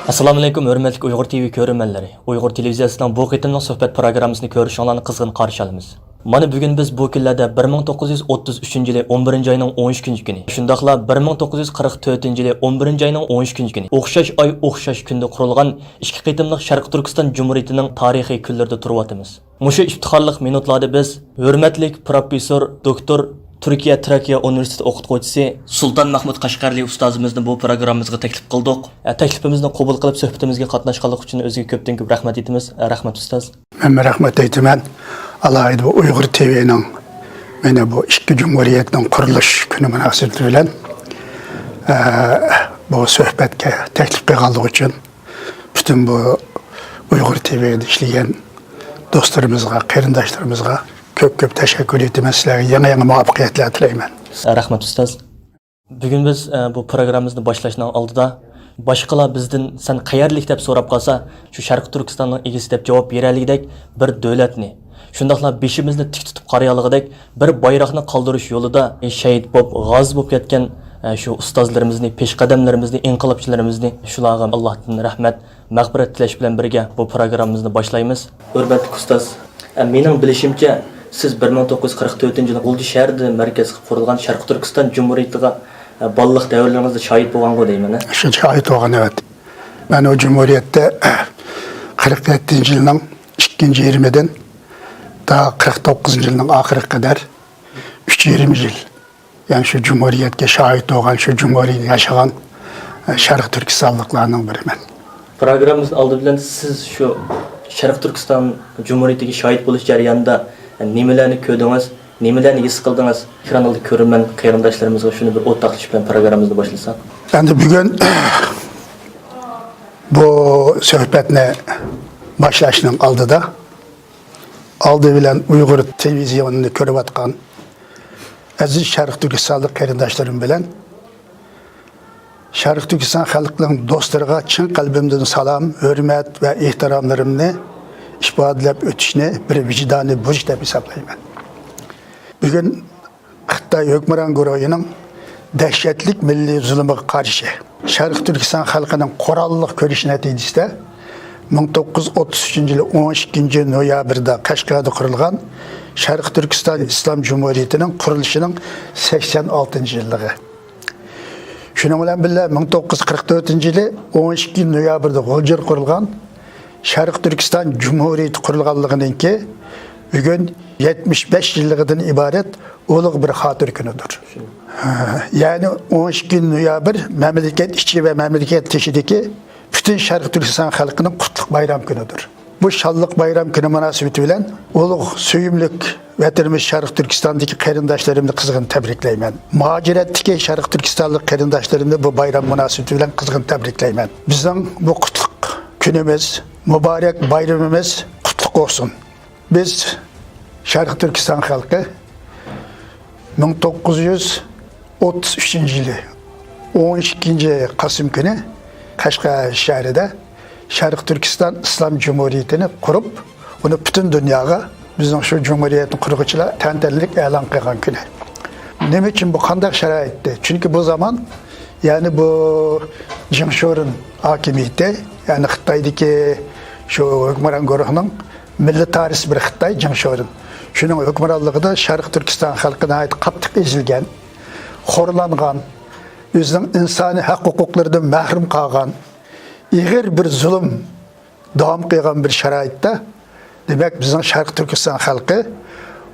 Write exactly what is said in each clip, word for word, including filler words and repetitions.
ئەسسالامۇئەلەيكۇم، ھۆرمەتلىك ئۇيغۇر تىۋى كۆرۈرمەنلىرى. ئۇيغۇر تېلېۋىزىيەسىنىڭ بۇ قېتىملىق سۆھبەت پروگراممىسىنى كۆرۈشۈڭلارنى قىزغىن قارشى ئالىمىز. مانا بۈگۈن بىز بۇ كۈنلەردە بىر مىڭ توققۇز يۈز ئوتتۇز ئۈچىنچى يىلى ئون بىرىنچى ئاينىڭ ئون ئۈچىنچى كۈنى، شۇنداقلا بىر مىڭ توققۇز يۈز قىرىق تۆتىنچى يىلى ئون بىرىنچى ئاينىڭ ئون ئۈچىنچى كۈنى ئوخشاش ئاي، ئوخشاش كۈندە قۇرۇلغان ئىككى قېتىملىق شەرقىي تۈركىستان جۇمھۇرىيىتىنىڭ تارىخىي كۈنلىرىدە تۇرۇۋاتىمىز. مۇشۇ ئىپتىخارلىق مىنۇتلاردا بىز ھۆرمەتلىك پروفېسسور، دوكتور، تۈركىيە تراكىيە ئۇنىۋېرسىتېتى ئوقۇتقۇچىسى سۇلتان مەھمۇت قەشقەرلى ئۇستازىمىزنى بۇ پروگراممىمىزغا تەكلىپ قىلدۇق. ئە، تەكلىپىمىزنى قوبۇل قىلىپ، سۆھبىتىمىزگە قاتناشقانلىقى ئۈچۈن ئۆزىگە كۆپتىن كۆپ رەھمەت ئېيتىمىز. ئە، رەھمەت، ئۇستاز. مەنمۇ رەھمەت ئېيتىمەن. ئالاھىدە بۇ ئۇيغۇر تىۋىنىڭ مانا بۇ ئىككى جۇمھۇرىيەتنىڭ قۇرۇلۇش كۈنى مۇناسىۋىتى بىلەن، ئە، بۇ سۆھبەتكە تەكلىپ قىلغانلىقى ئۈچۈن پۈتۈن بۇ ئۇيغۇر تىۋىدا ئىشلىگەن دوستلىرىمىزغا، قېرىنداشلىرىمىزغا كۆپ-كۆپ تەشەككۈر ئېيتىمەن. سىلەرگە يېڭى-يېڭى مۇۋەپپەقىيەتلەر تىلەيمەن. رەھمەت، ئۇستاز. بۈگۈن بىز، ئە، بۇ پروگراممىمىزنى باشلاشنىڭ ئالدىدا باشقىلار بىزدىن «سەن قەيەرلىك؟» دەپ سوراپ قالسا، شۇ شەرقىي تۈركىستاننىڭ ئىگىسى دەپ جاۋاب بېرەلىگۈدەك بىر دۆلەتنى، شۇنداقلا بېشىمىزنى تىك تۇتۇپ قارىيالىغۇدەك بىر بايراقنى قالدۇرۇش يولىدا شېھىت بولۇپ، غازى بولۇپ كەتكەن، ئە، شۇ ئۇستازلىرىمىزنى، پېشقەدەملىرىمىزنى، ئىنقىلابچىلىرىمىزنى، شۇلارغا ئاللاھتىن رەھمەت، مەغپىرەت تىلەش بىلەن بىرگە بۇ پروگراممىمىزنى باشلايمىز. ھۆرمەتلىك ئۇستاز، ئە، مېنىڭ بىلىشىمچە، سىز بىر مىڭ توققۇز يۈز قىرىق تۆتىنچى يىلى غۇلجا شەھىرىدە مەركەز قىلىپ قۇرۇلغان شەرقىي تۈركىستان جۇمھۇرىيىتىغا، ئە، بالىلىق دەۋرلىرىڭىزدە شاھىت بولغانغۇ دەيمەن، ھە؟ شۇ شاھىت بولغان، ئەۋەت. مەن ئۇ جۇمھۇرىيەتتە قىرىق يەتتىنچى يىلنىڭ ئىككىنچى يېرىمىدىن تا قىرىق توققۇزىنچى يىلنىڭ ئاخىرىغا قەدەر ئۈچ يېرىم يىل، يەنى شۇ جۇمھۇرىيەتكە شاھىت بولغان، شۇ جۇمھۇرىيەتتە ياشىغان، ئە، شەرقىي تۈركىستانلىقلارنىڭ بىرىمەن. پروگراممىمىزنىڭ ئالدى بىلەن سىز شۇ شەرقىي تۈركىستان جۇمھۇرىيىتىگە شاھىت بولۇش جەريانىدا نېمىلەرنى كۆردىڭىز، نېمىلەرنى ھېس قىلدىڭىز؟ ئېكران ئالدىدا كۆرۈرمەن قېرىنداشلىرىمىزغا شۇنى بىر ئورتاقلىشىش بىلەن پروگراممىمىزنى باشلىساق. ئەمدى بۈگۈن بۇ سۆھبەتنى باشلاشنىڭ ئالدىدا، ئالدى بىلەن ئۇيغۇر تېلېۋىزىيونىنى كۆرۈۋاتقان ئەزىز شەرقىي تۈركىستانلىق قېرىنداشلىرىم بىلەن شەرقىي تۈركىستان خەلقىنىڭ دوستلىرىغا چىن قەلبىمدىن سالام، ھۆرمەت ۋە ئېھتىراملىرىمنى ئىپادىلەپ ئۆتۈشنى بىر ۋىجدانىي بۇرچ دەپ ھېسابلايمەن. بۈگۈن خىتاي ھۆكۈمران گۇرۇھىنىڭ دەھشەتلىك مىللىي زۇلۇمىغا قارشى شەرقىي تۈركىستان خەلقىنىڭ قوراللىق كۈرىشى نەتىجىسىدە مىڭ توققۇز يۈز ئوتتۇز ئۈچىنچى يىلى ئون ئىككىنچى نويابىردا قەشقەردە قۇرۇلغان شەرقىي تۈركىستان ئىسلام جۇمھۇرىيىتىنىڭ قۇرۇلۇشىنىڭ سەكسەن ئالتىنچى يىللىقى. شۇنىڭ بىلەن بىللە، مىڭ توققۇز يۈز قىرىق تۆتىنچى يىلى ئون ئىككىنچى نويابىردا غۇلجىدا قۇرۇلغان شەرقىي تۈركىستان جۇمھۇرىيىتى قۇرۇلغانلىقىنىڭكى بۈگۈن يەتمىش بەش يىللىقىدىن ئىبارەت ئۇلۇغ بىر خاتىرە كۈنىدۇر. يەنى ئون ئىككىنچى نويابىر مەملىكەت ئىچى ۋە مەملىكەت تېشىدىكى پۈتۈن شەرقىي تۈركىستان خەلقىنىڭ قۇتلۇق بايرام كۈنىدۇر. بۇ شانلىق بايرام كۈنى مۇناسىۋىتى بىلەن ئۇلۇغ سۆيۈملۈك ۋەتىنىمىز شەرقىي تۈركىستاندىكى قېرىنداشلىرىمنى قىزغىن تەبرىكلەيمەن. مۇھاجىرەتتىكى شەرقىي تۈركىستانلىق قېرىنداشلىرىمنى بۇ بايرام مۇناسىۋىتى بىلەن قىزغىن تەبرىكلەيمەن. بىزنىڭ بۇ قۇتلۇق كۈنىمىز، مۇبارەك بايرىمىمىز قۇتلۇق بولسۇن. بىز شەرقىي تۈركىستان خەلقى مىڭ توققۇز يۈز ئوتتۇز ئۈچىنچى يىلى ئون ئىككىنچى قاسىم كۈنى قەشقەر شەھىرىدە شەرقىي تۈركىستان ئىسلام جۇمھۇرىيىتىنى قۇرۇپ، ئۇنى پۈتۈن دۇنياغا بىزنىڭ شۇ جۇمھۇرىيەتنى قۇرغۇچىلار تەنتەنىلىك ئېلان قىلغان كۈنى. نېمە ئۈچۈن، بۇ قانداق شارائىتتە؟ چۈنكى بۇ زامان، يەنى بۇ جېڭ شورېن ھاكىمىيىتى، يەنى خىتايدىكى شۇ ھۆكۈمران گۇرۇھنىڭ مىللىتارىست بىر خىتاي جېڭ شورېن. شۇنىڭ ھۆكۈمرانلىقىدا شەرقىي تۈركىستان خەلقى ناھايىتى قاتتىق ئېزىلگەن، خورلانغان، ئۆزىنىڭ ئىنسانىي ھەق ھوقۇقلىرىدىن مەھرۇم قالغان، ئېغىر بىر زۇلۇم داۋام قىلغان بىر شارائىتتا، دېمەك، بىزنىڭ شەرقىي تۈركىستان خەلقى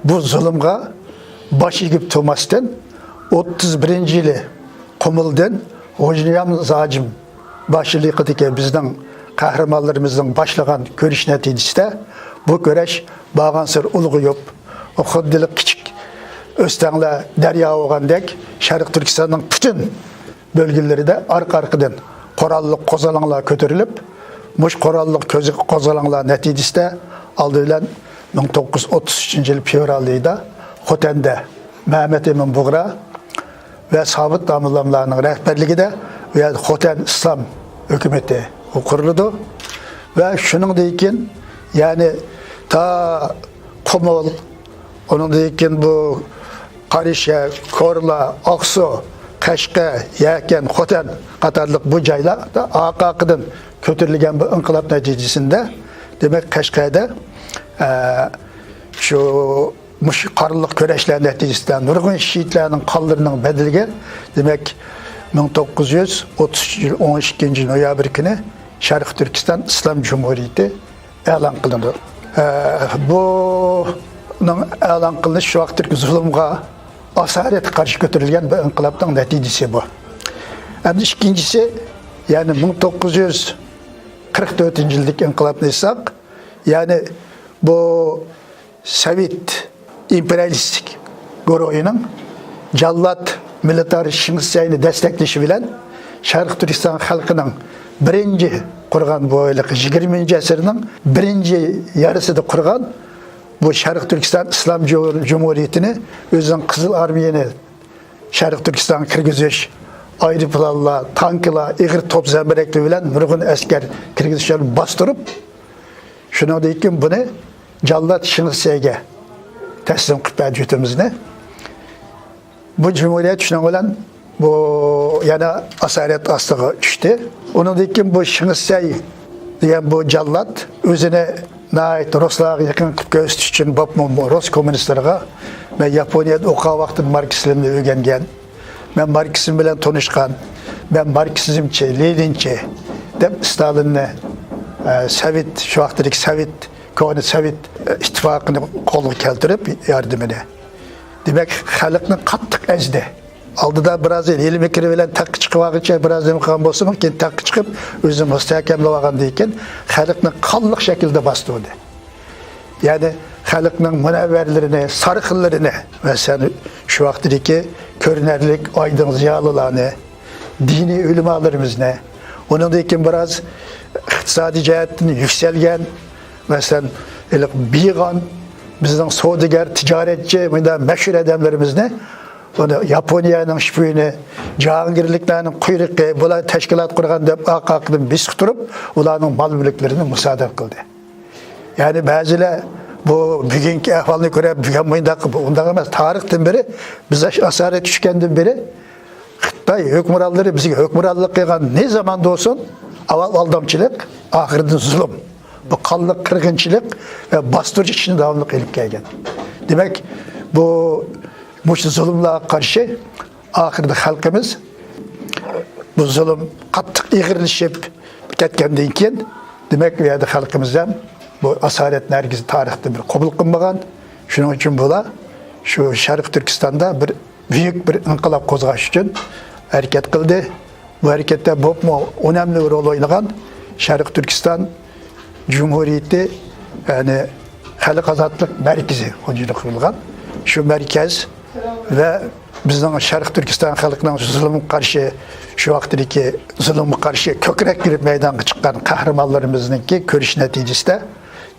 بۇ زۇلۇمغا باش ئېگىپ تۇرماستىن، ئوتتۇز بىرىنچى يىلى قۇمۇلدىن غوجنىيام زاجىم باشچىلىقىدىكى بىزنىڭ قەھرىمانلىرىمىزنىڭ باشلىغان كۈرىشى نەتىجىسىدە، بۇ كۈرەش بارغانسېرى ئۇلغىيىپ، خۇددى كىچىك ئۆستەڭلەر دەريا بولغاندەك، شەرقىي تۈركىستاننىڭ پۈتۈن بۆلگىلىرىدە ئارقا-ئارقىدىن قوراللىق قوزغىلاڭلار كۆتۈرۈلۈپ، مۇشۇ قوراللىق كۆز-، قوزغىلاڭلار نەتىجىسىدە ئالدى بىلەن مىڭ توققۇز يۈز ئوتتۇز ئۈچىنچى يىل فېۋرال ئېيىدا خوتەندە مەمەت ئىمىن بۇغرا ۋە سابىت داموللاملارنىڭ رەھبەرلىكىدە بۇ يەردە خوتەن ئىسلام ھۆكۈمىتى قۇرۇلىدۇ. ۋە شۇنىڭدىن كېيىن، يەنى تا قۇمۇل، ئۇنىڭدىن كېيىن بۇ قاراشەھەر، كورلا، ئاقسۇ، قەشقەر، يەكەن، خوتەن قاتارلىق بۇ جايلاردا ئارقا-ئارقىدىن كۆتۈرۈلگەن بۇ ئىنقىلاب نەتىجىسىندە، دېمەك، قەشقەردە، ئە، شۇ مۇشۇ قانلىق كۈرەشلەر نەتىجىسىدە نۇرغۇن شېھىتلەرنىڭ قانلىرىنىڭ بەدىلىگە، دېمەك، مىڭ توققۇز يۈز ئوتتۇزىنچى يىل ئون ئىككىنچى نويابىر كۈنى شەرقىي تۈركىستان ئىسلام جۇمھۇرىيىتى ئېلان قىلىنىدۇ. ئە، بۇنىڭ ئېلان قىلىنىشى شۇ ۋاقىتتىكى زۇلۇمغا، ئاسارەتكە قارشى كۆتۈرۈلگەن بۇ ئىنقىلابنىڭ نەتىجىسى بۇ. ئەمدى ئىككىنچىسى، يەنى مىڭ توققۇز يۈز قىرىق تۆتىنچى يىلدىكى ئىنقىلابنى ئېيتساق، يەنى بۇ سوۋېت ئىمپېرىيالىستىك گۇرۇھىنىڭ جاللات مىلىتار شېڭ شىسەينى دەستەكلىشى بىلەن شەرقىي تۈركىستان خەلقىنىڭ بىرىنچى قۇرغان، بۇ ھېلىقى يىگىرمىنچى ئەسىرنىڭ بىرىنچى يارىسىدا قۇرغان بۇ شەرقىي تۈركىستان ئىسلام جۇ-، جۇمھۇرىيىتىنى ئۆزىنىڭ قىزىل ئارمىيىنى شەرقىي تۈركىستانغا كىرگۈزۈش، ئايروپىلانلار، تانكىلار، ئېغىر توپ زەمبىرەكلىرى بىلەن نۇرغۇن ئەسكەر كىرگۈزۈشلەرنى باستۇرۇپ، شۇنىڭدىن كېيىن بۇنى جاللات شېڭ شىسەيگە تەسلىم قىلىپ بەردى ۋەتىنىمىزنى. بۇ جۇمھۇرىيەت شۇنىڭ بىلەن بۇ يەنە ئاسارەت ئاستىغا چۈشتى. ئۇنىڭدىن كېيىن بۇ شېڭ شىسەي دېگەن بۇ جاللات ئۆزىنى ناھايىتى رۇسلارغا يېقىن قىلىپ كۆرسىتىش ئۈچۈن بولۇپمۇ رۇس كوممۇنىستلىرىغا، مەن ياپونىيەدە ئوقۇغان ۋاقتىم ماركسىزمنى ئۆگەنگەن، مەن ماركسىزم بىلەن تونۇشقان، مەن ماركسىزمچى، لېنىنچى دەپ ستالىننى، ئە، سوۋېت، شۇ ۋاقىتتىكى سوۋېت، كونا سوۋېت، ئە، ئىتتىپاقىنى قولغا كەلتۈرۈپ ياردىمىنى. دېمەك، خەلقنى قاتتىق ئەزدى. ئالدىدا بىراز يىل ھىيلە-مىكرى بىلەن تەختكە چىقىپ ئالغىچە بىراز نېمە قىلغان بولسىمۇ، كېيىن تەختكە چىقىپ، ئۆزىنى مۇستەھكەملەپ ئالغاندىن كېيىن، خەلقنى قانلىق شەكىلدە باستۇردى. يەنى خەلقنىڭ مۇنەۋۋەرلىرىنى، سارخىللىرىنى، مەسىلەن، شۇ ۋاقىتتىكى كۆرۈنەرلىك ئايدىڭ زىيالىيلارنى، دىنىي ئۆلىمالىرىمىزنى، ئۇنىڭدىن كېيىن بىراز ئىقتىسادىي جەھەتتىن يۈكسەلگەن، مەسىلەن، ھېلىقى بىغان، بىزنىڭ سودىگەر، تىجارەتچى، مۇنداق مەشھۇر ئادەملىرىمىزنى، ئۇنى ياپونىيەنىڭ شپىيونى، جاھانگىرلىكلەرنىڭ قۇيرۇقى، بۇلار تەشكىلات قۇرغان دەپ ئارقا-ئارقىدىن بېسىپ تۇرۇپ، ئۇلارنىڭ مال-مۈلۈكلىرىنى مۇسادىرە قىلدى. يەنى بەزىلەر بۇ بۈگۈنكى ئەھۋالنى كۆرۈپ، بۈگۈن مۇنداق، بۇ ئۇنداق ئەمەس. تارىختىن بېرى، بىز ئاش-، ئاسارەتكە چۈشكەندىن بېرى، خىتاي ھۆكۈمرانلىرى بىزگە ھۆكۈمرانلىق قىلغان نى زاماندا بولسۇن، ئاۋۋال ئالدامچىلىق، ئاخىرىدىن زۇلۇم. بۇ قانلىق قىرغىنچىلىق ۋە باستۇرۇش ئىشىنى داۋاملىق ئېلىپ كەلگەن. دېمەك، بۇ، مۇشۇ زۇلۇملارغا قارشى ئاخىرىدا خەلقىمىز بۇ زۇلۇم قاتتىق ئېغىرلىشىپ كەتكەندىن كېيىن، دېمەك، ئۇ يەردە خەلقىمىز ھەم بۇ ئاسارەتنى ھەرگىز تارىختا بىر قوبۇل قىلمىغان. شۇنىڭ ئۈچۈن بۇلار شۇ شەرقىي تۈركىستاندا بىر بۈيۈك بىر ئىنقىلاب قوزغاش ئۈچۈن ھەرىكەت قىلدى. بۇ ھەرىكەتتە بولۇپمۇ ئۈنەملىك رول ئوينىغان شەرقىي تۈركىستان جۇمھۇرىيىتى، يەنى خەلق ئازادلىق مەركىزى ھۇجرىلىق قىلغان. شۇ مەركەز ۋە بىزنىڭ شەرقىي تۈركىستان خەلقىنىڭ زۇلۇمغا قارشى، شۇ ۋاقىتتىكى زۇلۇمغا قارشى كۆكرەك كېرىپ مەيدانغا چىققان قەھرىمانلىرىمىزنىڭكى كۈرىشى نەتىجىسىدە،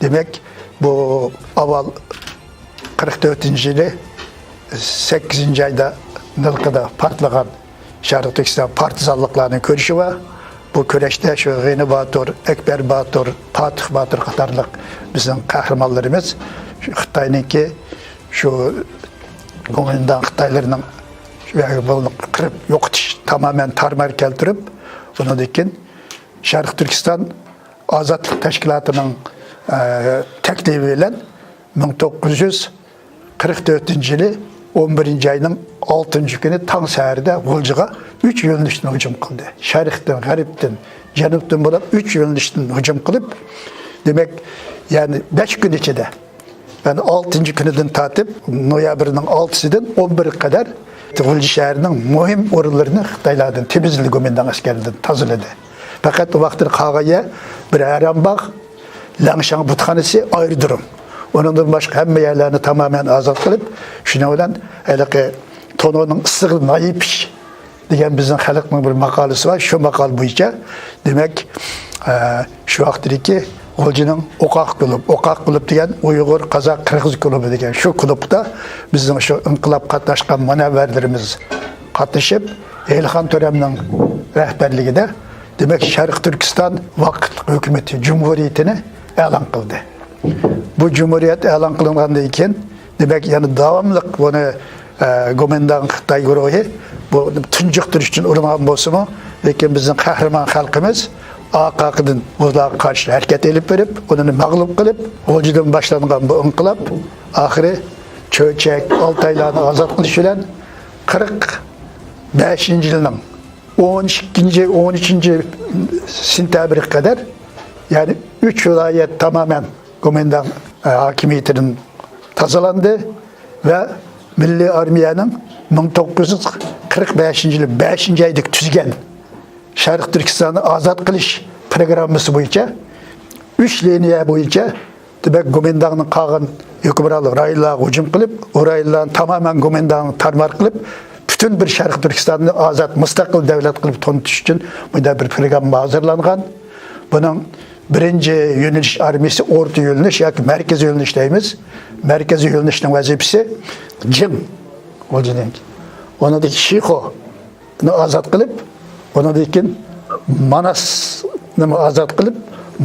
دېمەك، بۇ ئاۋۋال قىرىق تۆتىنچى يىلى سەككىزىنچى ئايدا نىلقىدا پارتلىغان شەرقىي تۈركىستان پارتىزانلىقلارنىڭ كۈرىشى بار. بۇ كۈرەشتە شۇ غېنى باتۇر، ئەكبەر باتۇر، پاتىخ باتۇر قاتارلىق بىزنىڭ قەھرىمانلىرىمىز شۇ خىتاينىڭكى شۇ گومىنداڭ خىتايلىرىنىڭ شۇ يەرگە بۇنى قىرىپ يوقىتىش، تامامەن تارمار كەلتۈرۈپ، ئۇنىڭدىن كېيىن شەرقىي تۈركىستان ئازادلىق تەشكىلاتىنىڭ، ئە، تەكلىپى بىلەن مىڭ توققۇز يۈز قىرىق تۆتىنچى يىلى ئون بىرىنچى ئاينىڭ ئالتىنچى كۈنى تاڭ سەھەردە غۇلجىغا ئۈچ يۆنىلىشتىن ھۇجۇم قىلدى. شەرقتىن، غەربتىن، جەنۇبتىن بولۇپ ئۈچ يۆنىلىشتىن ھۇجۇم قىلىپ، دېمەك، يەنى بەش كۈن ئىچىدە، يەنى ئالتىنچى كۈنىدىن تارتىپ نويابىرنىڭ ئالتىسىدىن ئون بىرىگە قەدەر غۇلجا شەھىرىنىڭ مۇھىم ئورۇنلىرىنى خىتايلاردىن تېمىزلىدى، گومىنداڭ ئەسكەرلىرىدىن تازىلىدى. پەقەت ئۇ ۋاقىتتا قالغان يەر بىر ھەرەم باغ، لەڭشاڭ بۇتخانىسى، ئايرودروم. ئۇنىڭدىن باشقا ھەممە يەرلەرنى تامامەن ئازاد قىلىپ، شۇنىڭ بىلەن ھېلىقى تونۇرنىڭ ئىسسىقىدا نان يېپىش دېگەن بىزنىڭ خەلقنىڭ بىر ماقالىسى بار. شۇ ماقالە بويىچە، دېمەك، ئە، شۇ ۋاقىتتىكى غۇلجىنىڭ ئوقاق كۇلۇب، ئوقاق كۇلۇب دېگەن ئۇيغۇر، قازاق، قىرغىز كۇلۇبى دېگەن شۇ كۇلۇبتا بىزنىڭ شۇ ئىنقىلاب قاتناشقان مۇنەۋۋەرلىرىمىز قاتنىشىپ، ھېلىخان تۆرەمنىڭ رەھبەرلىكىدە، دېمەك، شەرقىي تۈركىستان ۋاقىتلىق ھۆكۈمىتى جۇمھۇرىيىتىنى ئېلان قىلدى. بۇ جۇمھۇرىيەت ئېلان قىلىنغاندىن كېيىن، دېمەك، يەنە داۋاملىق بۇنى، ئە، گومىنداڭ خىتاي گۇرۇھى بۇ تۇنجۇقتۇرۇش ئۈچۈن ئۇرۇنغان بولسىمۇ، لېكىن بىزنىڭ قەھرىمان خەلقىمىز ئارقا-ئارقىدىن ئۇلارغا قارشى ھەرىكەت ئېلىپ بېرىپ، ئۇلارنى مەغلۇپ قىلىپ، غۇلجىدىن باشلانغان بۇ ئىنقىلاب ئاخىرى چۆچەك، ئالتايلارنى ئازاد قىلىش بىلەن قىرىق بەشىنچى يىلنىڭ ئون ئىككىنچى، ئون ئۈچىنچى سېنتەبىرگە قەدەر، يەنى ئۈچ ۋىلايەت تامامەن گومىنداڭ، ئە، ھاكىمىيىتىدىن تازىلاندى ۋە مىللىي ئارمىيەنىڭ مىڭ توققۇز يۈز قىرىق بەشىنچى يىلى بەشىنچى ئايدا تۈزگەن شەرقىي تۈركىستاننى ئازاد قىلىش پىروگراممىسى بويىچە ئۈچ لىنىيە بويىچە دېمەك، گومىنداڭنىڭ قالغان ھۆكۈمرانلىق رايونلارغا ھۇجۇم قىلىپ، ئۇ رايونلارنى تامامەن گومىنداڭنى تارمار قىلىپ، پۈتۈن بىر شەرقىي تۈركىستاننى ئازاد، مۇستەقىل دۆلەت قىلىپ تونۇتۇش ئۈچۈن مۇنداق بىر پىروگرامما ھازىرلانغان. بۇنىڭ بىرىنچى يۆنىلىش ئارمىيىسى ئورتا يۆنىلىش ياكى مەركىزىي يۆنىلىش دەيمىز. مەركىزىي يۆنىلىشنىڭ ۋەزىپىسى جىڭ، ئۇنىڭدىن كېيىن شىخۇ، ئۇنى ئازاد قىلىپ، ئۇنىڭدىن كېيىن ماناسنى ئازاد قىلىپ،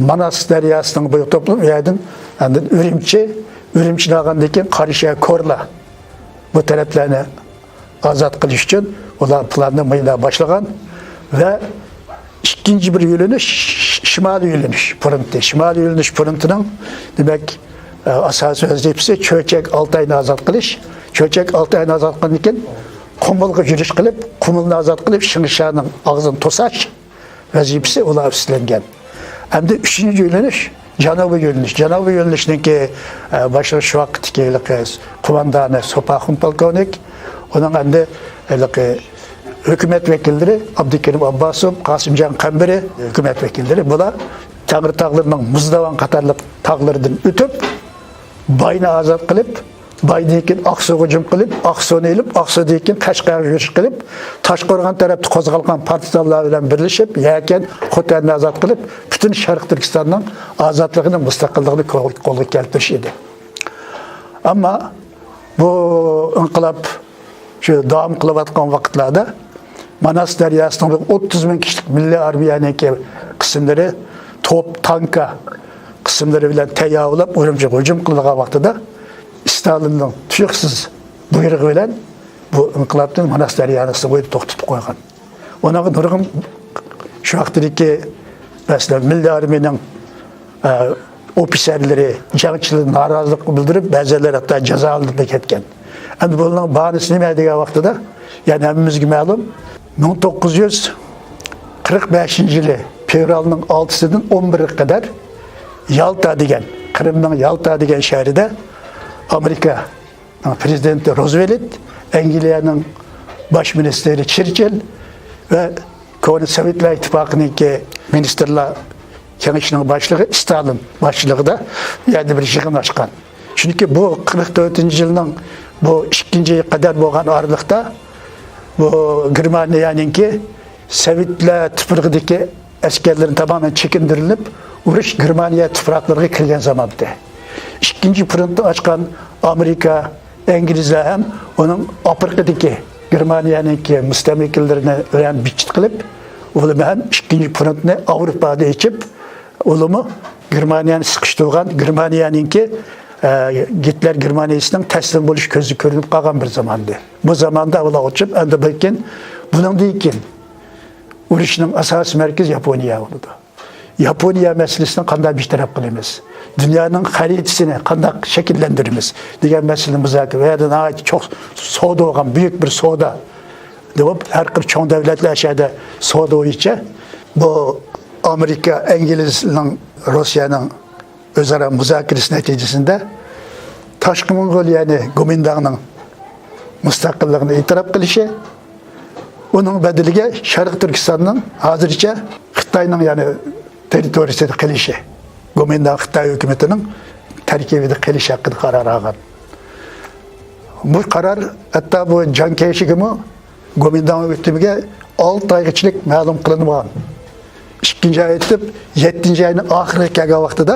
ماناس دەرياسىنىڭ بويىغا توپلىنىپ، ئۇ يەردىن ئاندىن ئۈرۈمچى، ئۈرۈمچىنى ئالغاندىن كېيىن قاراشيەر، كورلا، بۇ تەرەپلەرنى ئازاد قىلىش ئۈچۈن ئۇلار پىلاننى مۇنداق باشلىغان ۋە ئىككىنچى بىر يۆنىلىش، شىمالىي يۆنىلىش فرونتى. شىمالىي يۆنىلىش فرونتىنىڭ، دېمەك، ئاساسىي ۋەزىپىسى چۆچەك، ئالتاينى ئازاد قىلىش. چۆچەك، ئالتاينى ئازاد قىلغاندىن كېيىن قۇمۇلغا يۈرۈش قىلىپ، قۇمۇلنى ئازاد قىلىپ، شىڭشانىڭ ئاغزىنى توساش ۋەزىپىسى ئۇلار ئۈستىلەنگەن. ئەمدى ئۈچىنچى يۆنىلىش، جەنۇبىي يۆنىلىش. جەنۇبىي يۆنىلىشنىڭكى، ئە، باشلىقى شۇ ۋاقىتتىكى ھېلىقى قوماندانى سوپاخۇن پولكوۋنىك. ئۇنىڭ ئەمدى ھېلىقى ھۆكۈمەت ۋەكىللىرى ئابدۇكېرىم ئابباسوف، قاسىمجان قەمبىرى ھۆكۈمەت ۋەكىللىرى. بۇلار تەڭرى تاغلىرىنىڭ مۇزداۋان قاتارلىق تاغلىرىدىن ئۆتۈپ، باينى ئازاد قىلىپ، بايدىن كېيىن ئاقسۇغا ھۇجۇم قىلىپ، ئاقسۇنى ئېلىپ، ئاقسۇدىن كېيىن قەشقەرگە يۈرۈش قىلىپ، تاشقورغان تەرەپتە قوزغالغان پارتىزانلار بىلەن بىرلىشىپ، يەكەن، خوتەننى ئازاد قىلىپ، پۈتۈن شەرقىي تۈركىستاننىڭ ئازادلىقىنى، مۇستەقىللىقىنى قول-، قولغا كەلتۈرۈش ئىدى. ئەمما بۇ ئىنقىلاب شۇ داۋام قىلىۋاتقان ۋاقىتلاردا ماناس دەرياسىنىڭ بىر ئوتتۇز مىڭ كىشىلىك مىللىي ئارمىيەنىڭكى قىسىملىرى توپ، تانكا قىسىملىرى بىلەن تەييارلاپ، ئۈرۈمچىگە ھۇجۇم قىلىدىغان ۋاقتىدا، ستالىننىڭ تۇيۇقسىز بۇيرۇقى بىلەن بۇ ئىنقىلابنى ماناس دەرياسى بويىدا توختىتىپ قويغان. ئۇنىڭغا نۇرغۇن شۇ ۋاقىتتىكى، مەسىلەن، مىللىي ئارمىيىنىڭ ئە، ئوفىتسېرلىرى، جەڭچىلىرى نارازىلىق بىلدۈرۈپ، بەزىلەر ھەتتا جازالىنىپ كەتكەن. ئەمدى بۇنىڭ باھانىسى نېمە دېگەن ۋاقتىدا، يەنى ھەممىمىزگە مەلۇم، مىڭ توققۇز يۈز قىرىق بەشىنچى يىلى فېۋرالنىڭ ئالتىسىدىن ئون بىرىگە قەدەر يالتا دېگەن، قىرىمنىڭ يالتا دېگەن شەھىرىدە ئامېرىكا پرېزىدېنتى روزۋېلت، ئەنگلىيەنىڭ باش مىنىستىرى چېرچىل ۋە كونا سوۋېتلار ئىتتىپاقىنىڭكى مىنىستىرلار كېڭىشىنىڭ باشلىقى ستالىن باشچىلىقىدا بۇ يەردە بىر يىغىن ئاچقان. چۈنكى بۇ قىرىق تۆتىنچى يىلنىڭ بۇ ئىككىنچى ئايىغا قەدەر بولغان ئارىلىقتا بۇ گېرمانىيەنىڭكى سوۋېتلار تۇپرىقىدىكى ئەسكەرلىرى تامامەن چېكىندۈرۈلۈپ، ئۇرۇش گېرمانىيە تۇپراقلىرىغا كىرگەن زامان ئىدى. ئىككىنچى فرونتنى ئاچقان ئامېرىكا، ئىنگلىزلار ھەم ئۇنىڭ ئافرىقىدىكى گېرمانىيەنىڭكى مۇستەملىكىلىرىنى بىلەن بىچىت قىلىپ، ئۇلار ھەم ئىككىنچى فرونتنى ئاۋروپادا ئېچىپ، ئۇلارمۇ گېرمانىيەنى سىقىشتۇرغان، گېرمانىيەنىڭكى، ئە، گىتلېر گېرمانىيىسىنىڭ تەسلىم بولۇش كۆزى كۆرۈنۈپ قالغان بىر زامان ئىدى. بۇ زاماندا ئۇلار ئوچۇپ، ئەمدى بىر كېيىن، بۇنىڭدىن كېيىن ئۇرۇشنىڭ ئاساسىي مەركىزى ياپونىيە بولىدۇ. ياپونىيە مەسىلىسىنى قانداق بىر تەرەپ قىلىمىز؟ دۇنيانىڭ خەرىتىسىنى قانداق شەكىللەندۈرىمىز؟ دېگەن مەسىلىنى مۇزاكىرە، ئۇ يەردە ناھايىتى چوڭ سودا بولغان، بۈيۈك بىر سودا. دەپ، ھەر خىل چوڭ دەۋلەتلەر شۇ يەردە سودا بويىچە بۇ ئامېرىكا، ئىنگلىزنىڭ، روسىيەنىڭ ئۆزئارا مۇزاكىرىسى نەتىجىسىندە تاشقى موڭغۇلىيەنى، گومىنداڭنىڭ مۇستەقىللىقىنى ئېتىراپ قىلىشى، ئۇنىڭ بەدىلىگە شەرقىي تۈركىستاننىڭ ھازىرچە خىتاينىڭ، يەنى، تېررىتورىيىسىدا قېلىشى، گومىنداڭ خىتاي ھۆكۈمىتىنىڭ تەركىبىدە قېلىشى ھەققىدە قارار ئالغان. بۇ قارار ھەتتا بۇ جياڭ كەيشىگىمۇ گومىنداڭ ھۆكۈمىتىگە ئالتە ئايغىچىلىك مەلۇم قىلىنمىغان. ئىككىنچى ئاي ئۆتۈپ، يەتتىنچى ئاينىڭ ئاخىرىغا كەلگەن ۋاقتىدا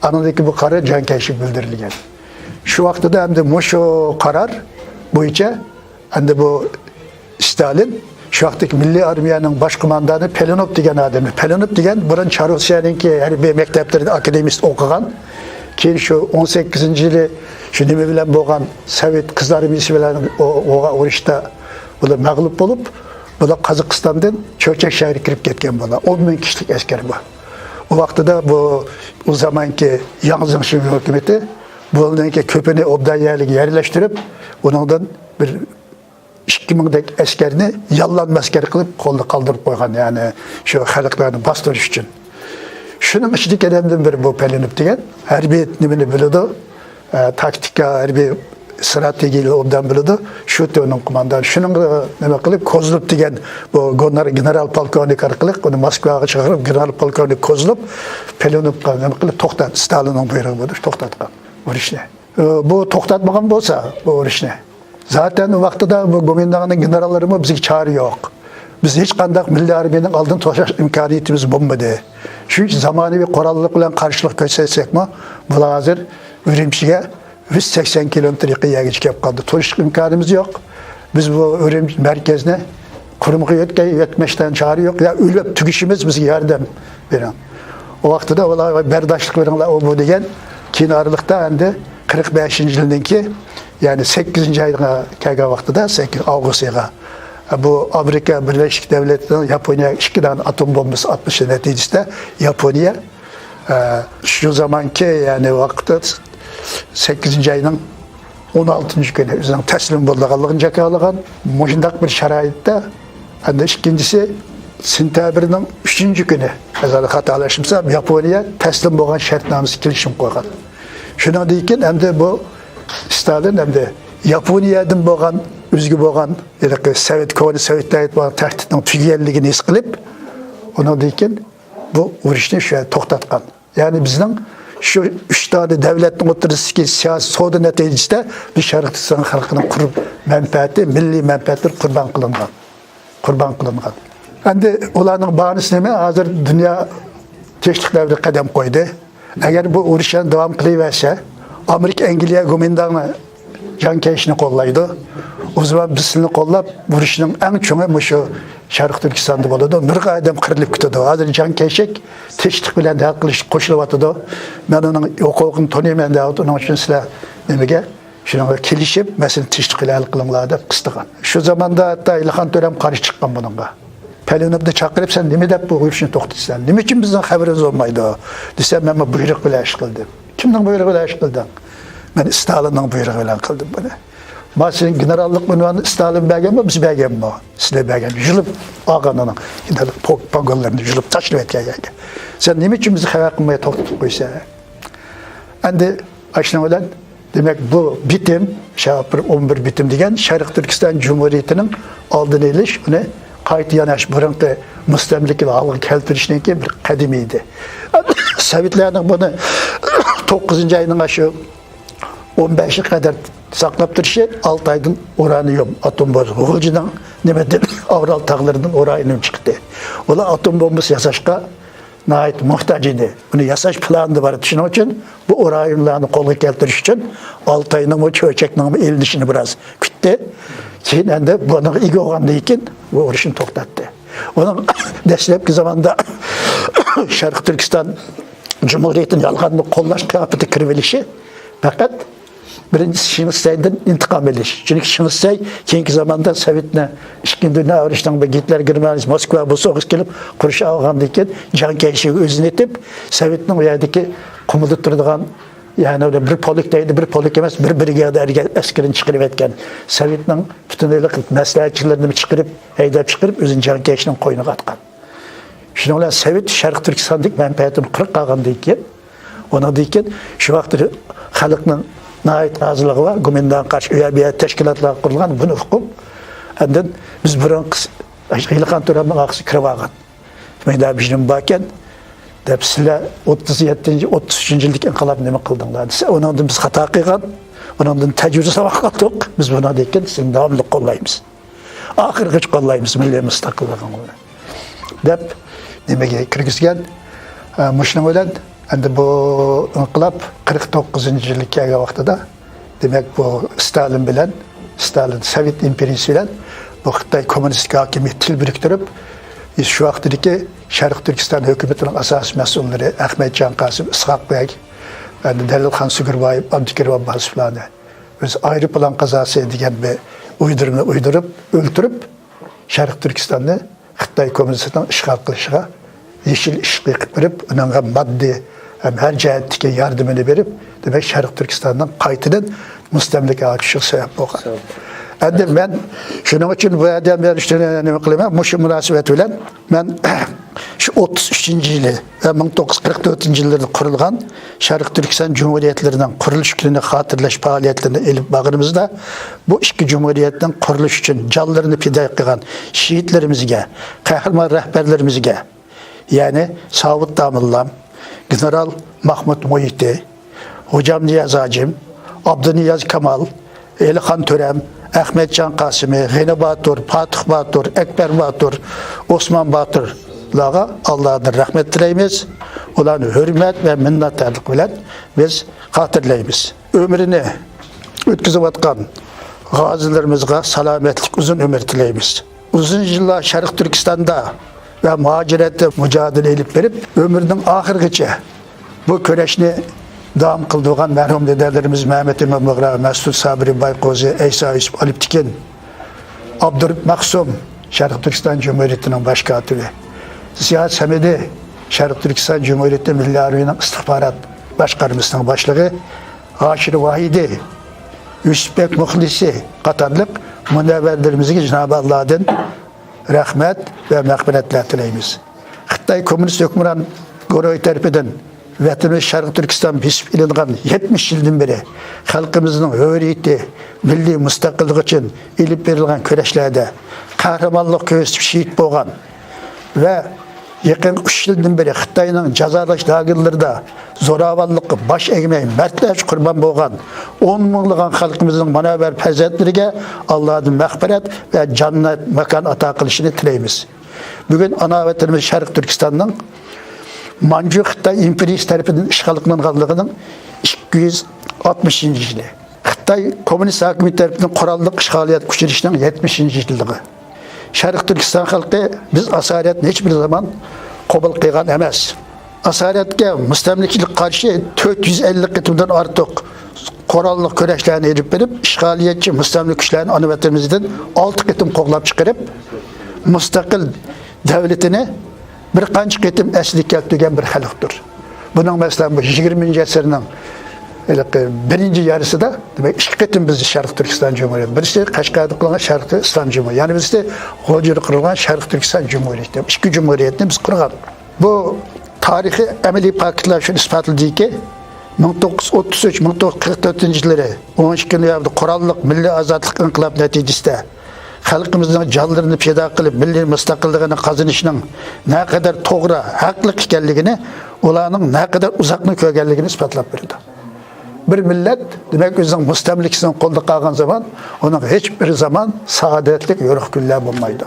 ئانىڭدىكى بۇ قارار جياڭ كەيشىگە بىلدۈرۈلگەن. شۇ ۋاقتىدا ئەمدى مۇشۇ قارار بويىچە ئەمدى بۇ ستالىن شۇ ۋاقىتتىكى مىللىي ئارمىيەنىڭ باش قوماندانى پېلېنوف دېگەن ئادەمنى، پېلېنوف دېگەن بۇرۇن چار روسىيەنىڭكى ھەربىي مەكتەپلىرىدە ئاكادېمىست ئوقۇغان، كېيىن شۇ ئون سەككىزىنچى يىلى شۇ نېمە بىلەن بولغان، سوۋېت قىزىل ئارمىيىسى بىلەن ئو-، بولغان ئۇرۇشتا بۇلار مەغلۇپ بولۇپ، بۇلار قازاقىستاندىن چۆچەك شەھىرىگە كىرىپ كەتكەن بۇلار. ئون مىڭ كىشىلىك ئەسكەر بۇ. ئۇ ۋاقتىدا بۇ، ئۇ زامانكى ياڭ زېڭشىن ھۆكۈمىتى بۇنىڭكى كۆپىنى ئوبدان يەرلىككە يەرلەشتۈرۈپ، ئۇنىڭدىن بىر ئىككى مىڭدەك ئەسكەرنى ياللانما ئەسكەر قىلىپ قولدا قالدۇرۇپ قويغان، يەنى شۇ خەلقلەرنى باستۇرۇش ئۈچۈن. شۇنىڭ ئىچىدىكى ئادەمدىن بىرى بۇ پەلىنوف دېگەن، ھەربىي نېمىنى بىلىدۇ، ئە، تاكتىكا، ھەربىي ئىستراتېگىيىنى ئوبدان بىلىدۇ. شۇ تۆرنىڭ قوماندانى. شۇنىڭغا نېمە قىلىپ، كوزلوف دېگەن بۇ گونار-، گېنېرال پولكوۋنىك ئارقىلىق ئۇنى موسكۋاغا چاقىرىپ، گېنېرال پولكوۋنىك كوزلوف پەلىنوفقا نېمە قىلىپ، توختات، ستالىننىڭ بۇيرۇقى بويىچە توختاتقان ئۇرۇشنى. ئۇ، بۇ توختاتمىغان بولسا بۇ ئۇرۇشنى، زاتەن ۋاقتىدا بۇ گومىنداڭنىڭ گېنېراللىرىمۇ بىزگە چارە يوق. بىز ھېچقانداق مىللىي ئارمىيەنىڭ ئالدىنى توساش ئىمكانىيىتىمىز بولمىدى. شۇنىڭ ئۈچۈن زامانىۋى قوراللىق بىلەن قارشىلىق كۆرسەتسەكمۇ، بۇلار ھازىر ئۈرۈمچىگە يۈز سەكسەن كىلومېتىر يېقىن يەرگىچە كېلىپ قالدى. تونۇشلۇق ئىمكانىمىز يوق. بىز بۇ ئۈرۈمچى مەركەزنى قۇرۇمىغا يۆتكەي-، يۆتمەشتىن چارە يوق. يا ئۆلۈپ تۈگىشىمىز، بىزگە ياردەم بېرىڭ. ئۇ ۋاقتىدا ئۇلار بەرداشلىق بېرىڭلار، ئۇ بۇ دېگەن. كېيىن ئارىلىقتا ئەمدى قىرىق بەشىنچى يىلنىڭكى، يەنى سەككىزىنچى ئايغا كەلگەن ۋاقتىدا، سەككىز ئاۋغۇست ئايىغا، بۇ ئامېرىكا بىرلەشكەن دۆلەتلىرىنىڭ ياپونىيەگە ئىككى دانە ئاتوم بومبىسى ئاتمىشى نەتىجىسىدە ياپونىيە، ئە، شۇ زامانكى، يەنى ۋاقىتتا سەككىزىنچى ئاينىڭ ئون ئالتىنچى كۈنى ئۆزىنىڭ تەسلىم بولىدىغانلىقىنى جاكارلىغان. مۇشۇنداق بىر شارائىتتا ئەمدى ئىككىنچىسى، سېنتەبىرنىڭ ئۈچىنچى كۈنى، ئەگەر خاتالاشمىسام، ياپونىيە تەسلىم بولغان شەرتنامىسى كېلىشىم قويغان. شۇنىڭدىن كېيىن ئەمدى بۇ ستالىن ئەمدى ياپونىيەدىن بولغان، ئۆزىگە بولغان، ھېلىقى سوۋېت، كونا سوۋېتتە بولغان تەھدىتنىڭ تۈگىگەنلىكىنى ھېس قىلىپ، ئۇنىڭدىن كېيىن بۇ ئۇرۇشنى شۇ يەردە توختاتقان. يەنى بىزنىڭ شۇ ئۈچ دانە دۆلەتنىڭ ئوتتۇرىسىدىكى سىياسىي سودا نەتىجىسىدە بىز شەرقىي تۈركىستان خەلقىنىڭ قۇر-، مەنپەئەتى، مىللىي مەنپەئەتلىرى قۇربان قىلىنغان. قۇربان قىلىنغان. ئەمدى ئۇلارنىڭ باھانىسى نېمە؟ ھازىر دۇنيا تىنچلىق دەۋرىگە قەدەم قويدى. ئەگەر بۇ ئۇرۇش يەنە داۋام قىلىۋەرسە، ئامېرىكا، ئەنگلىيە گومىنداڭنى، جاڭ كەيشىنى قوللايدۇ. ئۇ زامان بىز سىلىنى قوللاپ، ئۇرۇشنىڭ ئەڭ چوڭى مۇشۇ شەرقىي تۈركىستاندا بولىدۇ. نۇرغۇن ئادەم قىرىلىپ كېتىدۇ. ھازىر جاڭ كەيشەك تىنچلىق بىلەن ھەل قىلىشقا قوشۇلۇۋاتىدۇ. مەن ئۇنىڭ ھوقۇقىنى تونۇيمەن دەۋاتىدۇ. ئۇنىڭ ئۈچۈن سىلەر نېمىگە، شۇنىڭغا كېلىشىپ، مەسىلىنى تىنچلىق بىلەن ھەل قىلىڭلار دەپ قىستىغان. شۇ زاماندا ھەتتا ئېلىخان تۆرەم قارشى چىققان بۇنىڭغا. پەلىنوفنى چاقىرىپ، سەن نېمە دەپ بۇ ئۇرۇشنى توختىتىسەن؟ نېمە ئۈچۈن بىزنىڭ خەۋىرىمىز بولمايدۇ؟ دېسە، مەن بۇ بۇيرۇق بىلەن ئىش قىلدىم. كىمنىڭ بۇيرۇقى بىلەن ئىش قىلدىڭ؟ مەن ستالىننىڭ بۇيرۇقى بىلەن قىلدىم بۇنى. ما سېنىڭ گېنېراللىق ئۇنۋانىنى ستالىن بەرگەنمۇ، بىز بەرگەنمۇ؟ سىلەر بەرگەن. يۇلۇپ ئالغان ئۇنىڭ پوگونلىرىنى يۇلۇپ تاشلىۋەتكەن يەرگە. سەن نېمە ئۈچۈن بىزگە خەۋەر قىلماي توختىتىپ قويىسەن؟ ئەمدى ئاشۇنىڭ بىلەن، دېمەك، بۇ بىتىم، شا-، بىر ئون بىر بىتىم دېگەن شەرقىي تۈركىستان جۇمھۇرىيىتىنىڭ ئالدىنى ئېلىش، ئۇنى قايتا يەنە شۇ بۇرۇنقى مۇستەملىكە ھالغا كەلتۈرۈشنىڭكى بىر قەدىمى ئىدى. سوۋېتلارنىڭ بۇنى توققۇزىنچى ئاينىڭ شۇ ئون بەشىگە قەدەر ساقلاپ تۇرۇشى، ئالتايدىن ئۇرانىيۇم ئاتوم بومبىسى، غۇلجىنىڭ نېمىدىن، ئارال تاغلىرىدىن ئۇرانىيۇم چىقتى. ئۇلار ئاتوم بومبىسى ياساشقا ناھايىتى موھتاج ئىدى. ئۇنى ياساش پىلانىدا بار ئىدى. شۇنىڭ ئۈچۈن بۇ ئۇرانىيۇملارنى قولغا كەلتۈرۈش ئۈچۈن ئالتاينىڭمۇ، چۆچەكنىڭمۇ ئېلىنىشىنى بىراز كۈتتى. كېيىن ئەمدى بۇنىڭغا ئىگە بولغاندىن كېيىن بۇ ئۇرۇشنى توختاتتى. ئۇنىڭ دەسلەپكى زاماندا شەرقىي تۈركىستان جۇمھۇرىيىتىنى يالغاندىن قوللاش قىياپىتىگە كىرىۋېلىشى پەقەت بىرىنچىسى شېڭ شىسەيدىن ئىنتىقام ئېلىش. چۈنكى شېڭ شىسەي كېيىنكى زاماندا سوۋېتنى ئىككىنچى دۇنيا ئۇرۇشىنىڭ بىر گىتلېر گېرمانىيىسى موسكۋا بوسۇغىسى كېلىپ قورشاۋ ئالغاندىن كېيىن جاڭ كەيشىگە ئۆزىنى ئېتىپ، سوۋېتنىڭ ئۇ يەردىكى قۇمۇلدا تۇرىدىغان، يەنى بىر پولك دەيدۇ، بىر پولك ئەمەس، بىر برىگادا ئەسكىرىنى چىقىرىۋەتكەن. سوۋېتنىڭ پۈتۈن ھېلىقى مەسلىھەتچىلىرىنى چىقىرىپ، ھەيدەپ چىقىرىپ، ئۆزىنى جاڭ كەيشىنىڭ قوينىغا ئاتقان. شۇنىڭ بىلەن سوۋېت شەرقىي تۈركىستاندىكى مەنپەئەتىنى قىرىپ قالغاندىن كېيىن، ئۇنىڭدىن كېيىن شۇ ۋاقىتتا خەلقنىڭ ناھايىتى رازىلىقى بار، گومىنداڭغا قارشى ئۇ يەر بۇ يەر تەشكىلاتلارغا قۇرۇلغان، بۇنى ئۇقۇپ، ئاندىن بىز بۇرۇنقى ھېلىقان تۆرەمنىڭ ئارقىسىغا كىرىپ ئالغان. مەيدا بىجنىم باركەن دەپ، سىلەر ئوتتۇز يەتتىنچى، ئوتتۇز ئۈچىنچى يىلدىكى ئىنقىلابنى نېمە قىلدىڭلار دېسە، ئۇنىڭدىن بىز خاتا قىلغان، ئۇنىڭدىن تەجرىبە ساۋاق ئالدۇق، بىز بۇنىڭدىن كېيىن سىزنى داۋاملىق قوللايمىز. ئاخىرغىچە قوللايمىز مىللىي مۇستەقىللىقىڭلارنى، دەپ نېمىگە كىرگۈزگەن. ئە، مۇشۇنىڭ بىلەن ئەمدى بۇ ئىنقىلاب قىرىق توققۇزىنچى يىلى كەلگەن ۋاقتىدا، دېمەك، بۇ ستالىن بىلەن، ستالىن سوۋېت ئىمپېرىيىسى بىلەن بۇ خىتاي كوممۇنىستىك ھاكىمىيىتى تىل بىرىكتۈرۈپ، شۇ ۋاقىتتىكى شەرقىي تۈركىستان ھۆكۈمىتىنىڭ ئاساسىي مەسئۇللىرى ئەخمەتجان قاسىم، ئىسھاق بەگ، ئەمدى دەلىلخان سۈگۈربايېۋ، ئابدۇكېرىم ئابباسوفلارنى ئۆزى ئايروپىلان قازاسى دېگەن بىر ئويدۇرمىنى ئويدۇرۇپ، ئۆلتۈرۈپ، شەرقىي تۈركىستاننى خىتاي كوممۇنىستىنىڭ ئىشغال قىلىشىغا يېشىل ئىشىق يېقىپ بېرىپ، ئۇنىڭغا ماددىي ھەم ھەر جەھەتتىكى ياردىمىنى بېرىپ، دېمەك، شەرقىي تۈركىستاننىڭ قايتىدىن مۇستەملىكىگە چۈشۈشىگە سەۋەب بولغان. ئەمدى مەن شۇنىڭ ئۈچۈن بۇ يەردە مەن شۇنى نېمە قىلىمەن، مۇشۇ مۇناسىۋەت بىلەن مەن شۇ ئوتتۇز ئۈچىنچى يىلى ۋە مىڭ توققۇز يۈز قىرىق تۆتىنچى يىللىرىدا قۇرۇلغان شەرقىي تۈركىستان جۇمھۇرىيەتلىرىنىڭ قۇرۇلۇش كۈنىنى خاتىرىلەش پائالىيەتلىرىنى ئېلىپ بارغىنىمىزدا، بۇ ئىككى جۇمھۇرىيەتنىڭ قۇرۇلۇشى ئۈچۈن جانلىرىنى پىدا قىلغان شېھىتلىرىمىزگە، قەھرىمان رەھبەرلىرىمىزگە، يەنى ساۋۇت داموللام، گېنېرال ماخمۇت مۇھىتى، غوجامنىياز ھاجىم، ئابدۇنىياز كامال، ئېلىخان تۆرەم، ئەخمەتجان قاسىمى، غېنى باتۇر، پاتىخ باتۇر، ئەكبەر باتۇر، ئوسمان باتۇرلارغا ئاللادىن رەھمەت تىلەيمىز. ئۇلارنى ھۆرمەت ۋە مىننەتدارلىق بىلەن بىز خاتىرىلەيمىز. ئۆمرىنى ئۆتكۈزۈۋاتقان غازىلىرىمىزغا سالامەتلىك، ئۇزۇن ئۆمۈر تىلەيمىز. ئۇزۇن يىللار شەرقىي تۈركىستاندا ۋە مۇھاجىرەتتە مۇجادىلە ئېلىپ بېرىپ، ئۆمرىنىڭ ئاخىرىغىچە بۇ كۈرەشنى داۋام قىلدۇرغان مەرھۇم دېدەلىرىمىز مەمەت ئىمام بۇغرا، مەسئۇد سابىرى بايقوزى، ئەيسا يۈسۈپ ئالپتېكىن، ئابدۇرۇپ مەخسۇم، شەرقىي تۈركىستان جۇمھۇرىيىتىنىڭ باش كاتىپى، زىياد سەمىدى، شەرقىي تۈركىستان جۇمھۇرىيىتى مىللىي ئارمىيىنىڭ ئىستىخبارات باشقارمىسىنىڭ باشلىقى، ھاشىر ۋاھىدى، يۈسۈپبەك مۇخلىسى قاتارلىق مۇنەۋۋەرلىرىمىزگە جانابى ئاللادىن رەھمەت ۋە مەغپىرەتلەر تىلەيمىز. خىتاي كوممۇنىست ھۆكۈمران گۇرۇھى تەرىپىدىن ۋەتىنىمىز شەرقىي تۈركىستان بېسىپ ئېلىنغان يەتمىش يىلدىن بېرى خەلقىمىزنىڭ ھۆرىيىتى، مىللىي مۇستەقىللىقى ئۈچۈن ئېلىپ بېرىلغان كۈرەشلەردە قەھرىمانلىق كۆرسىتىپ شېھىت بولغان ۋە يېقىنقى ئۈچ يىلدىن بېرى خىتاينىڭ جازالاش لاگېرلىرىدا زوراۋانلىققا باش ئەگمەي مەردلەرچە قۇربان بولغان ئون مىڭلىغان خەلقىمىزنىڭ مۇنەۋۋەر پەرزەنتلىرىگە ئاللادىن مەغپىرەت ۋە جەننەت ماكان ئاتا قىلىشىنى تىلەيمىز. بۈگۈن ئانا ۋەتىنىمىز شەرقىي تۈركىستاننىڭ مانجۇ خىتاي ئىمپېرىيىسى تەرىپىدىن ئىشغال قىلىنغانلىقىنىڭ ئىككى يۈز ئاتمىشىنچى يىلى، خىتاي كوممۇنىست ھاكىمىيىتى تەرىپىدىن قوراللىق ئىشغالىيەتكە ئۇچرىشىنىڭ يەتمىشىنچى يىللىقى. شەرقىي تۈركىستان خەلقى، بىز ئاسارىيەتنى ھېچبىر زامان قوبۇل قىلغان ئەمەس. ئاسارىيەتكە، مۇستەملىكىچىلىككە قارشى تۆت يۈز ئەللىك قېتىمدىن ئارتۇق قوراللىق كۈرەشلەرنى ئېلىپ بېرىپ، ئىشغالىيەتچى مۇستەملىكىچىلەرنى ئانا ۋەتىنىمىزدىن ئالتە قېتىم قوغلاپ چىقىرىپ، مۇستەقىل دەۋلىتىنى بىر قانچە قېتىم ئەسلىگە كەلتۈرگەن بىر خەلقتۇر. بۇنىڭ، مەسىلەن، بۇ يىگىرمىنچى ئەسىرنىڭ ھېلىقى بىرىنچى يارىسىدا، دېمەك، ئىككى قېتىم بىز شەرقىي تۈركىستان جۇمھۇرىيىتى، بىرسى قەشقەردە قۇرۇلغان شەرقىي ئىسلام جۇمھۇرىيىتى، يەنە بىرسى غۇلجىدا قۇرۇلغان شەرقىي تۈركىستان جۇمھۇرىيىتى، ئىككى جۇمھۇرىيەتنى بىز قۇرغان. بۇ تارىخىي ئەمەلىي پاكىتلار شۇنى ئىسپاتلىدىكى، مىڭ توققۇز يۈز ئوتتۇز ئۈچ، مىڭ توققۇز يۈز قىرىق تۆتىنچى يىللىرى ئون ئىككى نويابىردا قوراللىق مىللىي ئازادلىق ئىنقىلابى نەتىجىسىدە خەلقىمىزنىڭ جانلىرىنى پىدا قىلىپ، مىللىي مۇستەقىللىقىنى قازىنىشىنىڭ نەقەدەر توغرا، ھەقلىق ئىكەنلىكىنى، ئۇلارنىڭ نەقەدەر ئۇزاقنى كۆرگەنلىكىنى ئىسپاتلاپ بېرىدۇ. بىر مىللەت، دېمەك، ئۆزىنىڭ مۇستەملىكىسىنىڭ قولىدا قالغان زامان، ئۇنىڭ ھېچ بىر زامان سائادەتلىك، يورۇق كۈنلەر بولمايدۇ.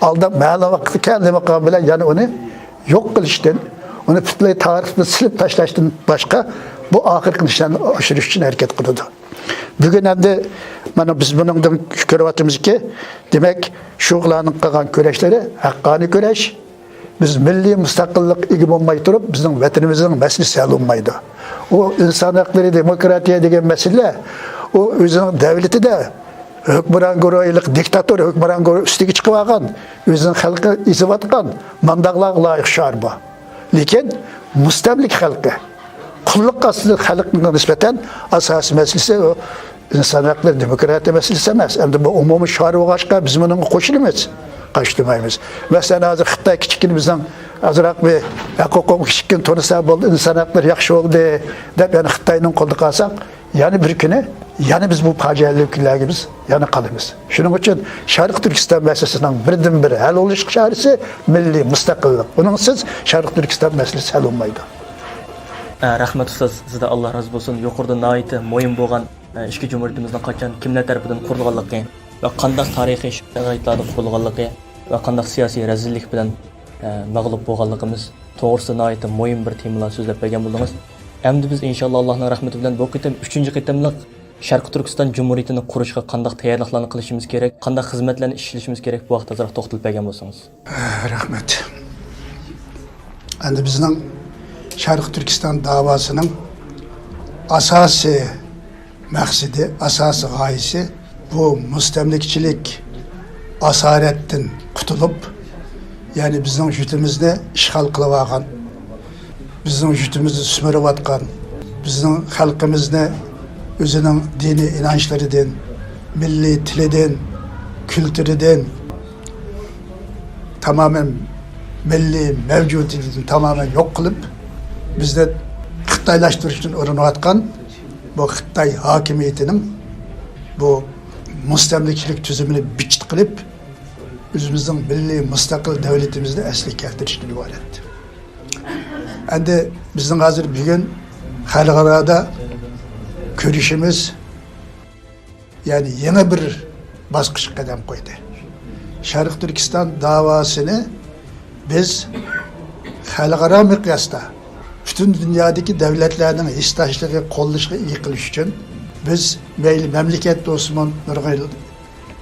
ئالداپ مەلۇم ۋاقىتقا كەل، نېمە قىلغان بىلەن يەنە ئۇنى يوق قىلىشتىن، ئۇنى پۈتۈنلەي تارىختىن سىلىپ تاشلاشتىن باشقا، بۇ ئاخىرقى نىشاننى ئاشۇرۇش ئۈچۈن ھەرىكەت قىلىدۇ. بۈگۈن ئەمدى مانا بىز بۇنىڭدىن كۆرۈۋاتىمىزكى، دېمەك، شۇ ئۇلارنىڭ قىلغان كۈرەشلىرى ھەققانىي كۈرەش. بىز مىللىي مۇستەقىللىققا ئىگە بولماي تۇرۇپ، بىزنىڭ ۋەتىنىمىزنىڭ مەسىلىسى ھەل بولمايدۇ. ئۇ ئىنسان ھەقلىرى، دېموكراتىيە دېگەن مەسىلە، ئۇ ئۆزىنىڭ دەۋلىتىدە ھۆكمران گۇرۇھى، دىكتاتور ھۆكمران گۇرۇھى ئۈستىگە چىقىۋالغان، ئۆزىنىڭ خەلقى ئېزىۋاتقان مانداقلارغا لايىق شوئار بۇ. لېكىن مۇستەملىكە خەلقى، قۇللۇق ئاستىدىكى خەلققە نىسبەتەن ئاساسىي مەسىلىسى ئۇ ئىنسان ھەقلىرى، دېموكراتىيە مەسىلىسى ئەمەس. ئەمدى بۇ ئومۇمىي شوئار بولغاچقا، بىز بۇنىڭغا قوشۇلىمىز، قارشى تۇرمايمىز. مەسىلەن، ھازىر خىتاي كىچىككىنە بىزنىڭ ئازراق بىر ھەق ھوقۇقىمىز كىچىككىنە تونۇسا بولدى، ئىنسان ھەقلىرى ياخشى بولدى دەپ، يەنە خىتاينىڭ قولىدا قالساق، يەنە بىر كۈنى يەنە بىز بۇ پاجىئەلىك كۈنلەرگە بىز يەنە قالىمىز. شۇنىڭ ئۈچۈن شەرقىي تۈركىستان مەسىلىسىنىڭ بىردىنبىر ھەل بولۇش چارىسى مىللىي مۇستەقىللىق. ئۇنىڭسىز شەرقىي تۈركىستان مەسىلىسى ھەل بولمايدۇ. ئە، رەھمەت ئۇستاز، سىزدىن ئاللا رازى بولسۇن. يۇقىرىدا ناھايىتى مۇھىم بولغان، ئە، ئىككى جۇمھۇرىيىتىمىزنىڭ قاچان، كىملەر تەرىپىدىن قۇرۇلغانلىقى ۋە قانداق تارىخىي شارائىتلاردا قۇرۇلغانلىقى ۋە قانداق سىياسىي رەزىللىك بىلەن، ئە، مەغلۇپ بولغانلىقىمىز توغرىسىدا ناھايىتى مۇھىم بىر تېمىلار سۆزلەپ بەرگەن بولدىڭىز. ئەمدى بىز ئىنشاللا ئاللانىڭ رەھمىتى بىلەن بۇ قېتىم ئۈچىنچى قېتىملىق شەرقىي تۈركىستان جۇمھۇرىيىتىنى قۇرۇشقا قانداق تەييارلىقلارنى قىلىشىمىز كېرەك، قانداق خىزمەتلەرنى ئىشلىشىمىز كېرەك، بۇ ھەقتە ئازراق توختىلىپ بەرگەن بولسىڭىز. رەھمەت. ئەمدى بىزنىڭ شەرقىي تۈركىستان داۋاسىنىڭ ئاساسىي مەقسىتى، ئاساسىي غايىسى بۇ مۇستەملىكىچىلىك ئاسارەتتىن قۇتۇلۇپ، يەنى بىزنىڭ يۇرتىمىزنى ئىشغال قىلىۋالغان، بىزنىڭ يۇرتىمىزنى سۈمۈرۈۋاتقان، بىزنىڭ خەلقىمىزنى ئۆزىنىڭ دىنىي ئىنانچلىرىدىن، مىللىي تىلىدىن، كۈلتۈرىدىن، تامامەن مىللىي مەۋجۇدىيىتىدىن تامامەن يوق قىلىپ، بىزنى خىتايلاشتۇرۇشتىن ئۇرۇنۇۋاتقان بۇ خىتاي ھاكىمىيىتىنىڭ بۇ مۇستەملىكىچىلىك تۈزۈمىنى بىچىت قىلىپ، ئۆزىمىزنىڭ مىللىي مۇستەقىل دۆلىتىمىزنى ئەسلىگە كەلتۈرۈشتىن ئىبارەت. ئەمدى بىزنىڭ ھازىر بۈگۈن خەلقئارادا كۆرۈشىمىز، يەنى يېڭى بىر باسقۇچقا قەدەم قويدى. شەرقىي تۈركىستان داۋاسىنى بىز خەلقئارا مىقياستا پۈتۈن دۇنيادىكى دۆلەتلەرنىڭ ھېسداشلىقى، قوللىشىغا ئىگە قىلىش ئۈچۈن بىز مەيلى مەملىكەت بولسىمۇ، نۇرغۇن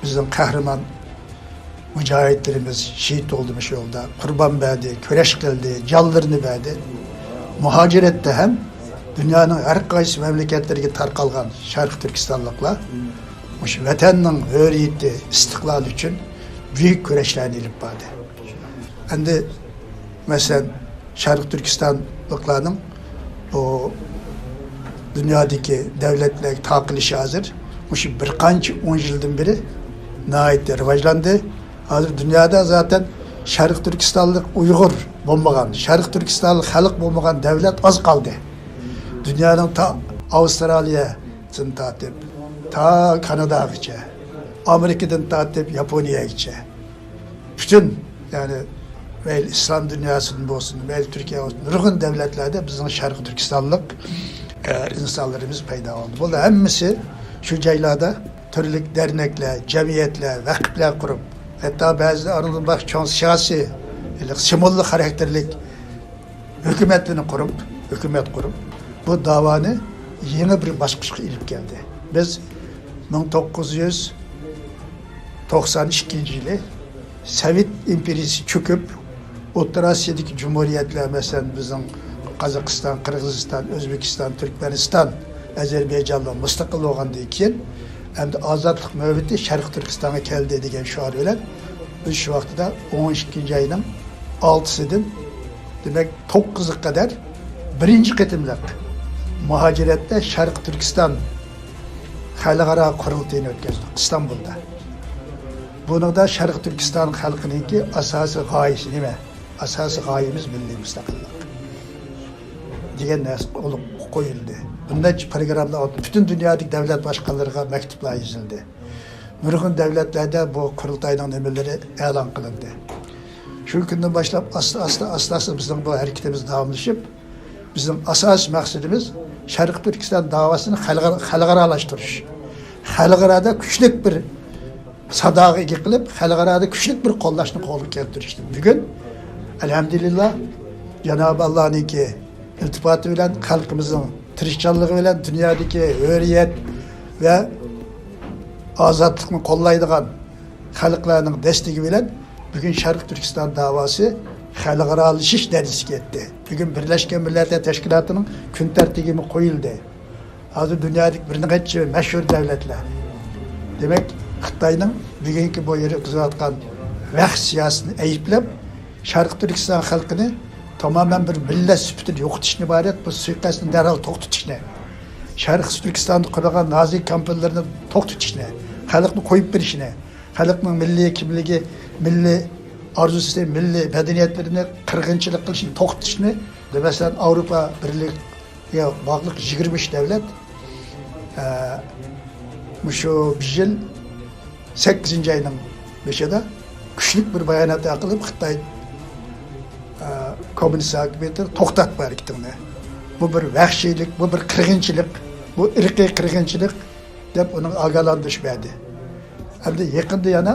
بىزنىڭ قەھرىمان مۇجاھىدلىرىمىز شېھىت بولدى مۇشۇ يولدا، قۇربان بەردى، كۈرەش قىلدى، جانلىرىنى بەردى. مۇھاجىرەتتە ھەم دۇنيانىڭ ھەر قايسى مەملىكەتلىرىگە تارقالغان شەرقىي تۈركىستانلىقلار مۇشۇ ۋەتەننىڭ ھۆرىيىتى، ئىستىقلالى ئۈچۈن بۈيۈك كۈرەشلەرنى ئېلىپ باردى. ئەمدى، مەسىلەن، شەرقىي تۈركىستانلىقلارنىڭ بۇ دۇنيادىكى دۆلەتلەرگە تاقىلىشى ھازىر مۇشۇ بىر قانچە ئون يىلدىن بېرى ناھايىتى راۋاجلاندى. ھازىر دۇنيادا زاتەن شەرقىي تۈركىستانلىق ئۇيغۇر بولمىغان، شەرقىي تۈركىستانلىق خەلق بولمىغان دۆلەت ئاز قالدى. دۇنيانىڭ تا ئاۋسترالىيەدىن تارتىپ، تا كاناداغىچە، ئامېرىكىدىن تارتىپ ياپونىيەگىچە، پۈتۈن، يەنى مەيلى ئىسلام دۇنياسىدىن بولسۇن، مەيلى تۈركىيە بولسۇن، نۇرغۇن دۆلەتلەردە بىزنىڭ شەرقىي تۈركىستانلىق، ئە، ئىنسانلىرىمىز پەيدا بولدى. بۇلار ھەممىسى شۇ جايلاردا تۈرلۈك دەرنەكلەر، جەمئىيەتلەر، ۋەقىپلەر قۇرۇپ، ھەتتا بەزىدە ئانىڭدىن باشقا چوڭ سىياسىي، ھېلىقى سىمۋوللۇق خاراكتېرلىك ھۆكۈمەتلىرىنى قۇرۇپ، ھۆكۈمەت قۇرۇپ، بۇ داۋانى يېڭى بىر باسقۇچقا ئېلىپ كەلدى. بىز مىڭ توققۇز يۈز توقسان ئىككىنچى يىلى سوۋېت ئىمپېرىيىسى چۆكۈپ، ئوتتۇرا ئاسىيادىكى جۇمھۇرىيەتلەر، مەسىلەن، بىزنىڭ قازاقىستان، قىرغىزىستان، ئۆزبېكىستان، تۈركمەنىستان، ئەزەربەيجانلار مۇستەقىل بولغاندىن كېيىن، ئەمدى ئازادلىق نۆۋىتى شەرقىي تۈركىستانغا كەلدى دېگەن شوئار بىلەن بىز شۇ ۋاقتىدا ئون ئىككىنچى ئاينىڭ ئالتىسىدىن، دېمەك، توققۇزىغا قەدەر بىرىنچى قېتىملىق مۇھاجىرەتتە شەرقىي تۈركىستان خەلقئارا قۇرۇلتىيىنى ئۆتكۈزدۇق ئىستانبۇلدا. بۇنىڭدا شەرقىي تۈركىستان خەلقىنىڭكى ئاساسىي غايىسى نېمە؟ ئاساسىي غايىمىز مىللىي مۇستەقىللىق دېگەن نەرسە قويۇلدى. بىر نەچچە پىروگراممىلار، پۈتۈن دۇنيادىكى دۆلەت باشقانلىرىغا مەكتۇپلار يېزىلدى. نۇرغۇن دۆلەتلەردە بۇ قۇرۇلتاينىڭ نېمىلىرى ئېلان قىلىندى. شۇ كۈندىن باشلاپ ئاستا، ئاستا، ئاستا، ئاستا بىزنىڭ بۇ ھەرىكىتىمىز داۋاملىشىپ، بىزنىڭ ئاساسىي مەقسىتىمىز شەرقىي تۈركىستان داۋاسىنى خەلقئارا-، خەلقئارالاشتۇرۇش. خەلقئارادا كۈچلۈك بىر ساداغا ئىگە قىلىپ، خەلقئارادا كۈچلۈك بىر قوللاشنى قولغا كەلتۈرۈشتە. بۈگۈن، ئەلھەمدۇلىللا، جانابى ئاللانىڭكى ئىلتىپاتى بىلەن، خەلقىمىزنىڭ تىرىشچانلىقى بىلەن، دۇنيادىكى ھۆرىيەت ۋە ئازادلىقنى قوللايدىغان خەلقلەرنىڭ دەستىكى بىلەن بۈگۈن شەرقىي تۈركىستان داۋاسى خەلقئارالىشىش دەرىجىسىگە يەتتى. بۈگۈن بىرلەشكەن مىللەتلەر تەشكىلاتىنىڭ كۈن تەرتىپىگىمۇ قويۇلدى. ھازىر دۇنيادىكى بىر نەچچە مەشھۇر دۆلەتلەر، دېمەك، خىتاينىڭ بۈگۈنكى بۇ يەردە ئۆتكۈزۈۋاتقان ۋەخ سىياسىتىنى ئەيىبلەپ، شەرقىي تۈركىستان خەلقىنى تامامەن بىر مىللەت سۈپىتىدە يوقىتىشتىن ئىبارەت بۇ سۇيىقەستنى دەرھال توختىتىشنى، شەرقىي تۈركىستاندا قۇرۇلغان نازى كامپلىرىنى توختىتىشنى، خەلقنى قويۇپ بېرىشنى، خەلقنىڭ مىللىي كىملىكى، مىللىي ئارزۇسى، مىللىي مەدەنىيەتلىرىنى قىرغىنچىلىق قىلىشنى توختىتىشنى، مەسىلەن، ئاۋروپا بىرلىكىگە باغلىق يىگىرمە ئۈچ دۆلەت، ئە، مۇشۇ بىر يىل سەككىزىنچى ئاينىڭ بېشىدا كۈچلۈك بىر بايانات قىلىپ، خىتاي، ئە، كوممۇنىست ھاكىمىيىتىنى توختات بۇ ھەرىكىتىڭنى. بۇ بىر ۋەھشىيلىك، بۇ بىر قىرغىنچىلىق، بۇ ئىرقىي قىرغىنچىلىق، دەپ ئۇنىڭغا ئاگاھلاندۇرۇش بەردى. ئەمدى يېقىندا يەنە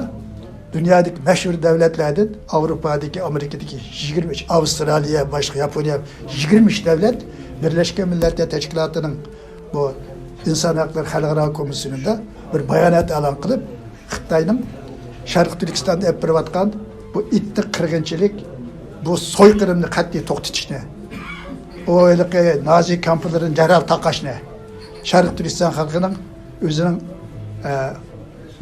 دۇنيادىكى مەشھۇر دۆلەتلەردىن، ئاۋروپادىكى، ئامېرىكىدىكى يىگىرمە ئۈچ، ئاۋسترالىيە، باشقا ياپونىيە، يىگىرمە ئۈچ دۆلەت بىرلەشكەن مىللەتلەر تەشكىلاتىنىڭ بۇ ئىنسان ھەقلىرى خەلقئارا كومىسسىيونىدا بىر بايانات ئېلان قىلىپ، خىتاينىڭ شەرقىي تۈركىستاندا ئېلىپ بېرىۋاتقان بۇ ئىتتىق قىرغىنچىلىق، بۇ سويقىرىمنى قەتئىي توختىتىشنى، ئۇ ھېلىقى نازى كامپلىرىنى دەرھال تاقاشنى، شەرقىي تۈركىستان خەلقىنىڭ ئۆزىنىڭ، ئە،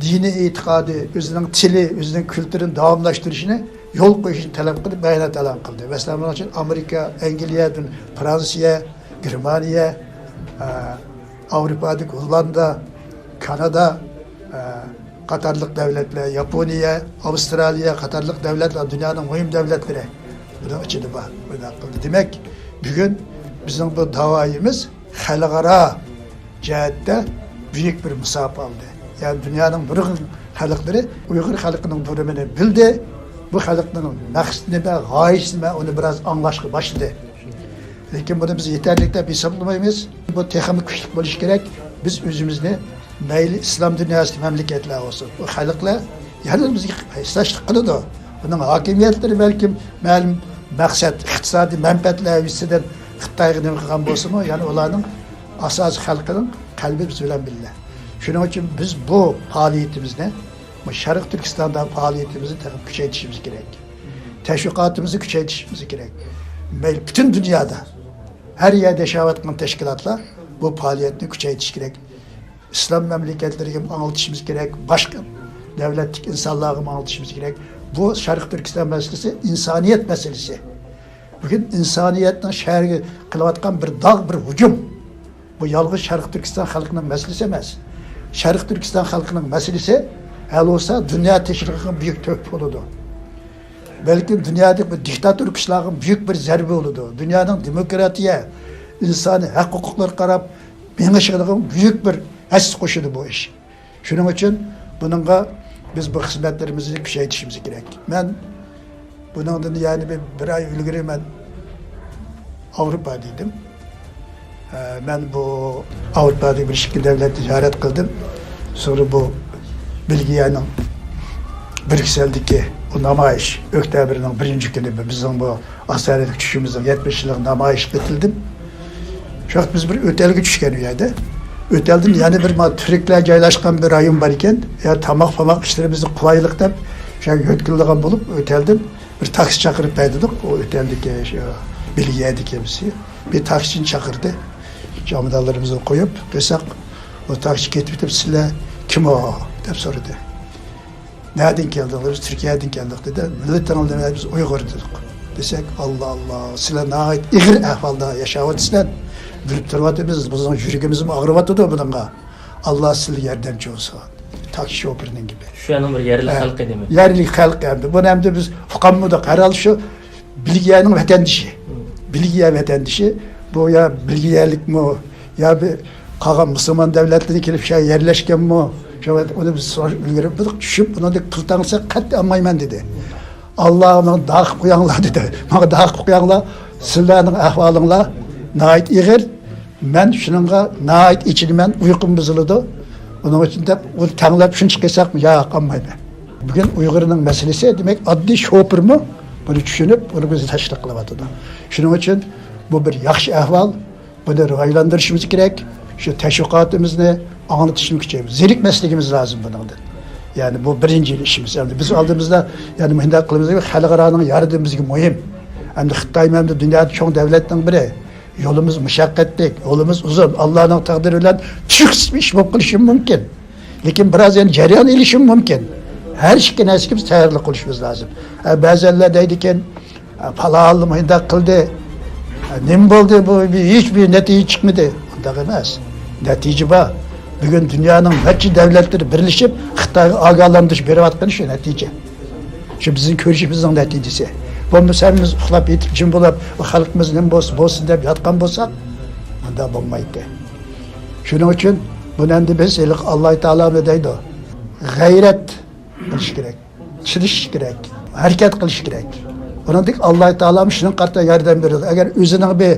دىنىي ئېتىقادى، ئۆزىنىڭ تىلى، ئۆزىنىڭ كۈلتۈرىنى داۋاملاشتۇرۇشىنى يول قويۇشنى تەلەپ قىلىپ، بايانات ئېلان قىلدى. مەسىلەن، بۇنىڭ ئۈچۈن ئامېرىكا، ئەنگلىيە، فرانسىيە، گېرمانىيە، ئە، ئاۋروپادىكى ھوللاندىيە، كانادا، ئە، قاتارلىق دۆلەتلەر، ياپونىيە، ئاۋسترالىيە قاتارلىق دۆلەتلەر دۇنيانىڭ مۇھىم دۆلەتلىرى بۇنىڭ ئىچىدە بار. بۇنداق قىلدى. دېمەك، بۈگۈن بىزنىڭ بۇ داۋايىمىز خەلقئارا جەھەتتە بۈيۈك بىر مۇساپە ئالدى. يەنى دۇنيانىڭ نۇرغۇن خەلقلىرى ئۇيغۇر خەلقىنىڭ دۇرۇمىنى بىلدى. بۇ خەلقنىڭ مەقسىتى نېمە، غايىسى نېمە، ئۇنى بىراز ئاڭلاشقا باشلىدى. لېكىن بۇنى بىز يېتەرلىك دەپ ھېسابلىمايمىز. بۇ تېخىمۇ كۈچلۈك بولۇشى كېرەك. بىز ئۆزىمىزنى، مەيلى ئىسلام دۇنياسىدىكى مەملىكەتلەر بولسۇن، بۇ خەلقلەر يەنە بىزگە ھېسداشلىق قىلىدۇ. بۇنىڭ ھاكىمىيەتلىرى بەلكىم مەلۇم مەقسەت، ئىقتىسادىي مەنپەئەتلەر ھەۋىسىدىن خىتايغا نېمە قىلغان بولسىمۇ، يەنە ئۇلارنىڭ ئاساسىي خەلقىنىڭ قەلبى بىز بىلەن بىللە. شۇنىڭ ئۈچۈن بىز بۇ پائالىيىتىمىزنى، بۇ شەرقىي تۈركىستاندا پائالىيىتىمىزنى تېخى كۈچەيتىشىمىز كېرەك. تەشۋىقاتىمىزنى كۈچەيتىشىمىز كېرەك. مەيلى پۈتۈن دۇنيادا، ھەر يەردە ياشاۋاتقان تەشكىلاتلار بۇ پائالىيەتنى كۈچەيتىشى كېرەك. ئىسلام مەملىكەتلىرىگە ئاڭلىتىشىمىز كېرەك، باشقا دۆلەتتىكى ئىنسانلارغا ئاڭلىتىشىمىز كېرەك. بۇ شەرقىي تۈركىستان مەسىلىسى ئىنسانىيەت مەسىلىسى. بۈگۈن ئىنسانىيەتنىڭ شەھىرىگە قىلىۋاتقان بىر داغ، بىر ھۇجۇم. بۇ يالغۇز شەرقىي تۈركىستان خەلقىنىڭ مەسىلىسى ئەمەس. شەرقىي تۈركىستان خەلقىنىڭ مەسىلىسى ھەل بولسا، دۇنيا تىنچلىقىغا بۈيۈك تۆھپە بولىدۇ. بەلكىم دۇنيادىكى بۇ دىكتاتور كۈچلەرگە بۈيۈك بىر زەربە بولىدۇ. دۇنيانىڭ دېموكراتىيە، ئىنسانىي ھەق ھوقۇقلىرىغا قاراپ مېڭىشىدىغان بۈيۈك بىر ھەسسە قوشىدۇ بۇ ئىش. شۇنىڭ ئۈچۈن بۇنىڭغا بىز بۇ خىزمەتلىرىمىزنى كۈچەيتىشىمىز كېرەك. مەن بۇنىڭدىن يەنە بىر، بىر ئاي ئىلگىرى مەن ئاۋروپادا ئىدىم. ئە، مەن بۇ ئاۋروپادىكى بىر ئىككى دۆلەتنى زىيارەت قىلدىم. سوڭرا بۇ بېلگىيەنىڭ بريۇكسېلدىكى بۇ نامايىش، ئۆكتەبىرنىڭ بىرىنچى كۈنى بىزنىڭ بۇ ئاسارەتلىك چۈشىمىزنىڭ يەتمىش يىللىق نامايىشىغا قېتىلدىم. شۇ ۋاقىت بىز بىر ئۆتەلگە چۈشكەن ئۇ يەردە. ئۆتەلدىن يەنە بىر ما تۈركلەر جايلاشقان بىر رايون بار ئىكەن. يا تاماق پاماق ئىشلىرىمىزنى قولايلىق دەپ، شۇ يەرگە يۆتكىلىدىغان بولۇپ، ئۆتەلدىن بىر تاكسى چاقىرىپ بەردۇق. ئۇ ئۆتەلدىكى، شۇ بېلگىيەدىكى بىر تاكسىچىنى چاقىردى. چامادانلىرىمىزنى قويۇپ قويساق، ئۇ تاكسى كېتىپ كېتىپ، «سىلەر كىم ئۇ؟» دەپ سورىدى. «نەدىن كەلدىڭلار؟» «بىز تۈركىيەدىن كەلدۇق» دېدى. «مىللىتىڭلار نېمە؟» «بىز ئۇيغۇر» دېدۇق. دېسەك، «ئاللا، ئاللا، سىلەر ناھايىتى ئېغىر ئەھۋالدا ياشاۋاتىسىلەر. بىلىپ تۇرۇۋاتىمىز، بىزنىڭ يۈرىكىمىزمۇ ئاغرىۋاتىدۇ بۇنىڭغا. ئاللا سىلەرگە ياردەمچى بولسۇن.» تاكسى شوپۇرىنىڭ گېپى. شۇ يەرنىڭ بىر يەرلىك ھە. خەلقى دېمەك. يەرلىك خەلق ئەمدى. بۇنى ئەمدى بىز ئۇقالمىدۇق. ھەرھال شۇ بېلگىيەنىڭ ۋەتەندىشى. بېلگىيە ۋەتەندىشى. بۇ يا بېلگىيەلىكمۇ، يا بىر قالغان مۇسۇلمان دۆلەتلەردىن كېلىپ شۇ يەرگە يەرلەشكەنمۇ؟ شۇ ئۇنى بىز سوراشقا ئۈلگۈرۈپ، بىر چۈشۈپ، ئۇنىڭدىن پۇل تەڭسە قەتئىي ئالمايمەن دېدى. «ئاللا، ماڭا دۇئا قىلىپ قويۇڭلار» دېدى. «ماڭا دۇئا قىلىپ قويۇڭلار. سىلەرنىڭ ئەھۋالىڭلار ناھايىتى ئېغىر. مەن شۇنىڭغا ناھايىتى ئېچىنىمەن، ئۇيقۇم بۇزۇلىدۇ. ئۇنىڭ ئۈچۈن» دەپ، ئۇنى تەڭلەپ شۇنچە قىلساقمۇ؟ «ياق، ئالمايمەن.» بۈگۈن ئۇيغۇرنىڭ مەسىلىسى، دېمەك، ئاددىي شوپۇرمۇ بۇنى چۈشىنىپ، ئۇنى بىز تەشۋىق قىلىۋاتىدۇ. شۇنىڭ ئۈچۈن بۇ بىر ياخشى ئەھۋال. بۇنى راۋاجلاندۇرۇشىمىز كېرەك. شۇ تەشۋىقاتىمىزنى، ئاڭلىتىشنى كۈچەيمىز. زېرىكمەسلىكىمىز لازىم بۇنىڭدىن. يەنى بۇ بىرىنچى ئىشىمىز. ئەمدى بىز ئالدىمىزدا، يەنى مۇنداق قىلىمىز، خەلقئارانىڭ ياردىمى بىزگە مۇھىم. ئەمدى خىتايمۇ ئەمدى دۇنيادا چوڭ دۆلەتنىڭ بىرى. يولىمىز مۇشەققەتلىك، يولىمىز ئۇزۇن. ئاللانىڭ تەقدىرى بىلەن تۈزۈكسىز بىر ئىش بولۇپ قېلىشى مۇمكىن. لېكىن بىراز يەنە جەريان ئېلىشىمۇ مۇمكىن. ھەر ئىككى نەرسىگە بىز تەييارلىق قىلىشىمىز لازىم. ئە، بەزەنلەر دەيدىكەن، «ئە، پالانلار مۇنداق قىلدى. ئە، نېمە بولدى؟ بۇ بىر، ھېچ بىر نەتىجە چىقمىدى.» ئۇنداق ئەمەس. نەتىجە بار. بۈگۈن دۇنيانىڭ نەچچە دۆلەتلىرى بىرلىشىپ خىتايغا ئاگاھلاندۇرۇش بېرىۋاتقىنى شۇ نەتىجە. شۇ بىزنىڭ كۆرۈشىمىزنىڭ نەتىجىسى. بولمىسا ھەممىمىز ئۇخلاپ يېتىپ جىم بولۇپ، بۇ خەلقىمىز نېمە بولسا بولسۇن دەپ ياتقان بولساق، مۇنداق بولمايتتى. شۇنىڭ ئۈچۈن بۇنى ئەمدى بىز ھېلىقى ئاللا تائالا نېمە دەيدۇ؟ غەيرەت قىلىش كېرەك، چىدىش كېرەك، ھەرىكەت قىلىش كېرەك. ئۇنىڭدىن ئاللا تائالا شۇنىڭغا قارىتا ياردەم بېرىدۇ. ئەگەر ئۆزىنىڭ بىر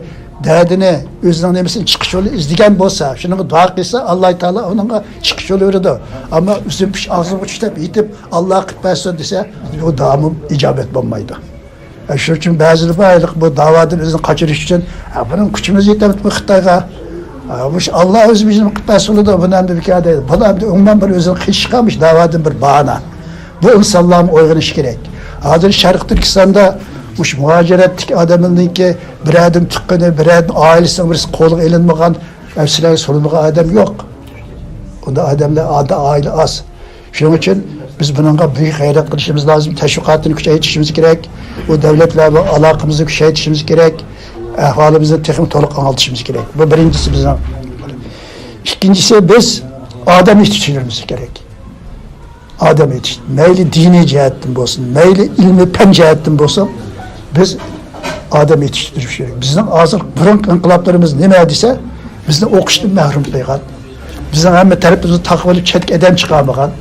دەردىنى، ئۆزىنىڭ نېمىسىنى، چىقىش يولى ئىزدىگەن بولسا، شۇنىڭغا دۇئا قىلسا، ئاللا تائالا ئۇنىڭغا چىقىش يولى بېرىدۇ. ئەمما ئۆزۈم پىش ئاغزىمغا چۈش دەپ يېتىپ، «ئاللا قىلىپ بەرسۇن» دېسە، بۇ دۇئامۇ ئىجابەت بولمايدۇ. ئە، شۇنىڭ ئۈچۈن بەزىلەر بار، بۇ داۋادىن ئۆزىنى قاچۇرۇش ئۈچۈن، «ئە، بۇنىڭ كۈچىمىز يېتەمدىمۇ خىتايغا؟ ئە، مۇشۇ ئاللا ئۆزى بىزنى قىلىپ بەرسە بولىدۇ، بۇنى ئەمدى بىكار» دەيدۇ. بۇ ئەمدى ئومۇمەن بىر ئۆزىنى قىيىشقا مۇشۇ داۋادىن بىر باھانە. بۇ ئىنسانلارمۇ ئويغىنىشى كېرەك. ھازىر شەرقىي تۈركىستاندا مۇشۇ مۇھاجىرەتتىكى ئادەملەرنىڭكى بىرەردىن تۇغقىنى، بىرەردىن ئائىلىسىنىڭ بىرسى قولغا ئېلىنمىغان، ئەپسىلەرگە سولىنىدىغان ئادەم يوق. ئۇنداق ئادەملەر، ئاندا ئائىلە ئاز. شۇنىڭ ئۈچۈن بىز بۇنىڭغا بۈيۈك غەيرەت قىلىشىمىز لازىم، تەشۋىقاتىنى كۈچەيتىشىمىز كېرەك، ئۇ دەۋلەتلەر بىلەن ئالاقىمىزنى كۈچەيتىشىمىز كېرەك، ئەھۋالىمىزنى تېخىمۇ تولۇق ئاڭلىتىشىمىز كېرەك. بۇ بىرىنچىسى بىزنىڭ. ئىككىنچىسى، بىز ئادەم يېتىشتۈرۈشىمىز كېرەك. ئادەم يېتىش، مەيلى دىنىي جەھەتتىن بولسۇن، مەيلى ئىلمىي پەن جەھەتتىن بولسۇن، بىز ئادەم يېتىشتۈرۈش كېرەك. بىزنىڭ ھازىر بۇرۇنقى ئىنقىلابلىرىمىز نېمە دېسە، بىزنى ئوقۇشتىن مەھرۇم قىلغان. بىزنىڭ ھەممە تەرىپىمىزنى تاقىۋېلىپ، چەتكە ئادەم چىقارمىغان.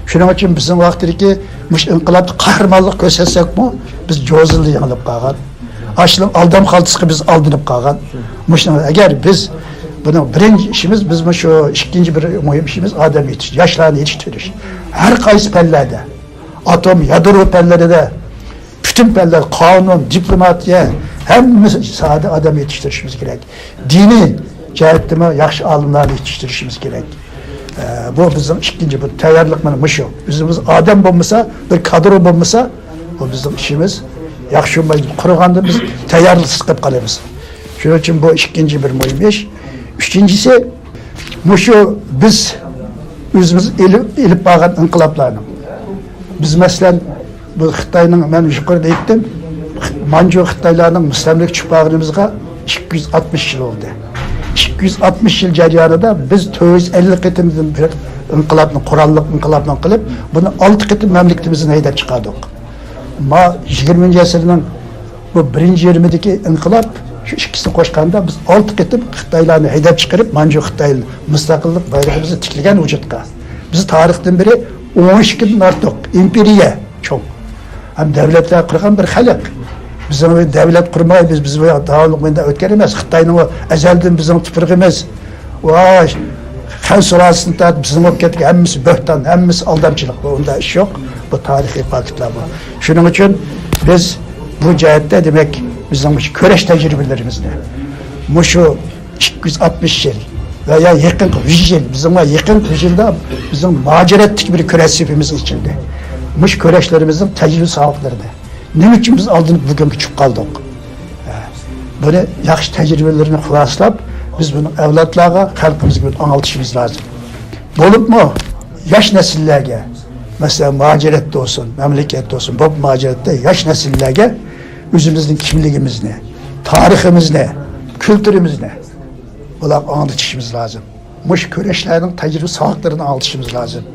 شۇنىڭ ئۈچۈن بىزنىڭ ۋاقتىدىكى مۇشۇ ئىنقىلابتا قەھرىمانلىق كۆرسەتسەكمۇ، بىز جوزىلا يېڭىلىپ قالغان. ئاشۇنىڭ ئالدام خالتىسىغا بىز ئالدىنىپ قالغان. مۇشۇنىڭ، ئەگەر بىز بۇنىڭ بىرىنچى ئىشىمىز، بىز مۇشۇ ئىككىنچى بىر مۇھىم ئىشىمىز ئادەم يېتىش، ياشلارنى يېتىشتۈرۈش. ھەر قايسى پەنلەردە، ئاتوم، يادرو پەنلىرىدە، پۈتۈن پەنلەر، قانۇن، دىپلوماتىيە، ھەممە ساھەدە ئادەم يېتىشتۈرۈشىمىز كېرەك. دىنىي جەھەتتىمۇ ياخشى ئالىملارنى يېتىشتۈرۈشىمىز كېرەك. ئە، بۇ بىزنىڭ ئىككىنچى بىر تەييارلىق مانا مۇشۇ. ئۆزىمىز ئادەم بولمىسا، بىر كادىر بولمىسا، بۇ بىزنىڭ ئىشىمىز ياخشى بولمايدۇ. قۇرۇغاندىن بىز تەييارلىقسىز قېلىپ قالىمىز. شۇنىڭ ئۈچۈن بۇ ئىككىنچى بىر مۇھىم ئىش. ئۈچىنچىسى، مۇشۇ بىز ئۆزىمىز ئېلىپ، ئېلىپ بارغان ئىنقىلابلارنىڭ، بىز، مەسىلەن، بۇ خىتاينىڭ، مەن يۇقىرىدا ئېيتتىم، مانجۇ خىتايلارنىڭ مۇستەملىكە چۈشۈپ بارغىنىمىزغا ئىككى يۈز ئاتمىش يىل بولدى. ئىككى يۈز ئاتمىش يىل جەريانىدا بىز تۆت يۈز ئەللىك قېتىمدىن بىر ئىنقىلابنى، قوراللىق ئىنقىلابنى قىلىپ، بۇنى ئالتە قېتىم مەملىكىتىمىزدىن ھەيدەپ چىقاردۇق. ما يىگىرمىنچى ئەسىرنىڭ بۇ بىرىنچى يېرىمىدىكى ئىنقىلاب، شۇ ئىككىسىنى قوشقاندا بىز ئالتە قېتىم خىتايلارنى ھەيدەپ چىقىرىپ، مانجۇ خىتاي مۇستەقىللىق بايرىقىمىزنى تىكلىگەن ۋۇجۇدقا. بىز تارىختىن بېرى ئون ئىككىدىن ئارتۇق ئىمپېرىيە، چوڭ ھەم دەۋلەتلەر قۇرغان بىر خەلق. بىزنىڭ دەۋلەت قۇرماي، بىز، بىز بۇ داۋاملىق مۇنداق ئۆتكەن ئەمەس. خىتاينىڭ ئۇ ئەزەلدىن بىزنىڭ تۇپرىقىمىز. ۋاي، خەن سۇلالىسىدىن تارتىپ بىزنىڭ بولۇپ كەتكەن ھەممىسى بۆھتان، ھەممىسى ئالدامچىلىق. بۇ ئۇنداق ئىش يوق. بۇ تارىخىي پاكىتلار بۇ. شۇنىڭ ئۈچۈن بىز بۇ جەھەتتە، دېمەك، بىزنىڭ مۇشۇ كۈرەش تەجرىبىلىرىمىزنى، مۇشۇ ئىككى يۈز ئاتمىش يىل ۋە يا يېقىنقى يۈز يىل، بىزنىڭ يېقىنقى يۈز يىلدا بىزنىڭ مۇھاجىرەتتىكى بىر كۈرەش سېپىمىز ئېچىلدى. مۇشۇ كۈرەشلىرىمىزنىڭ تەجرىبە ساۋاقلىرىنى، نېمە ئۈچۈن بىز ئالدىنىپ بۈگۈنگە چۈشۈپ قالدۇق؟ ھە، بۇنى ياخشى تەجرىبىلىرىنى خۇلاسىلاپ، بىز بۇنى ئەۋلادلارغا، خەلقىمىزگە بۇنى ئاڭلىتىشىمىز لازىم. بولۇپمۇ ياش نەسىللەرگە، مەسىلەن، مۇھاجىرەتتە بولسۇن، مەملىكەتتە بولسۇن، بولۇپمۇ مۇھاجىرەتتە ياش نەسىللەرگە ئۆزىمىزنىڭ كىملىكىمىزنى، تارىخىمىزنى، كۈلتۈرىمىزنى بۇلارغا ئاڭلىتىشىمىز لازىم. مۇشۇ كۈرەشلەرنىڭ تەجرىبە ساۋاقلىرىنى ئاڭلىتىشىمىز لازىم.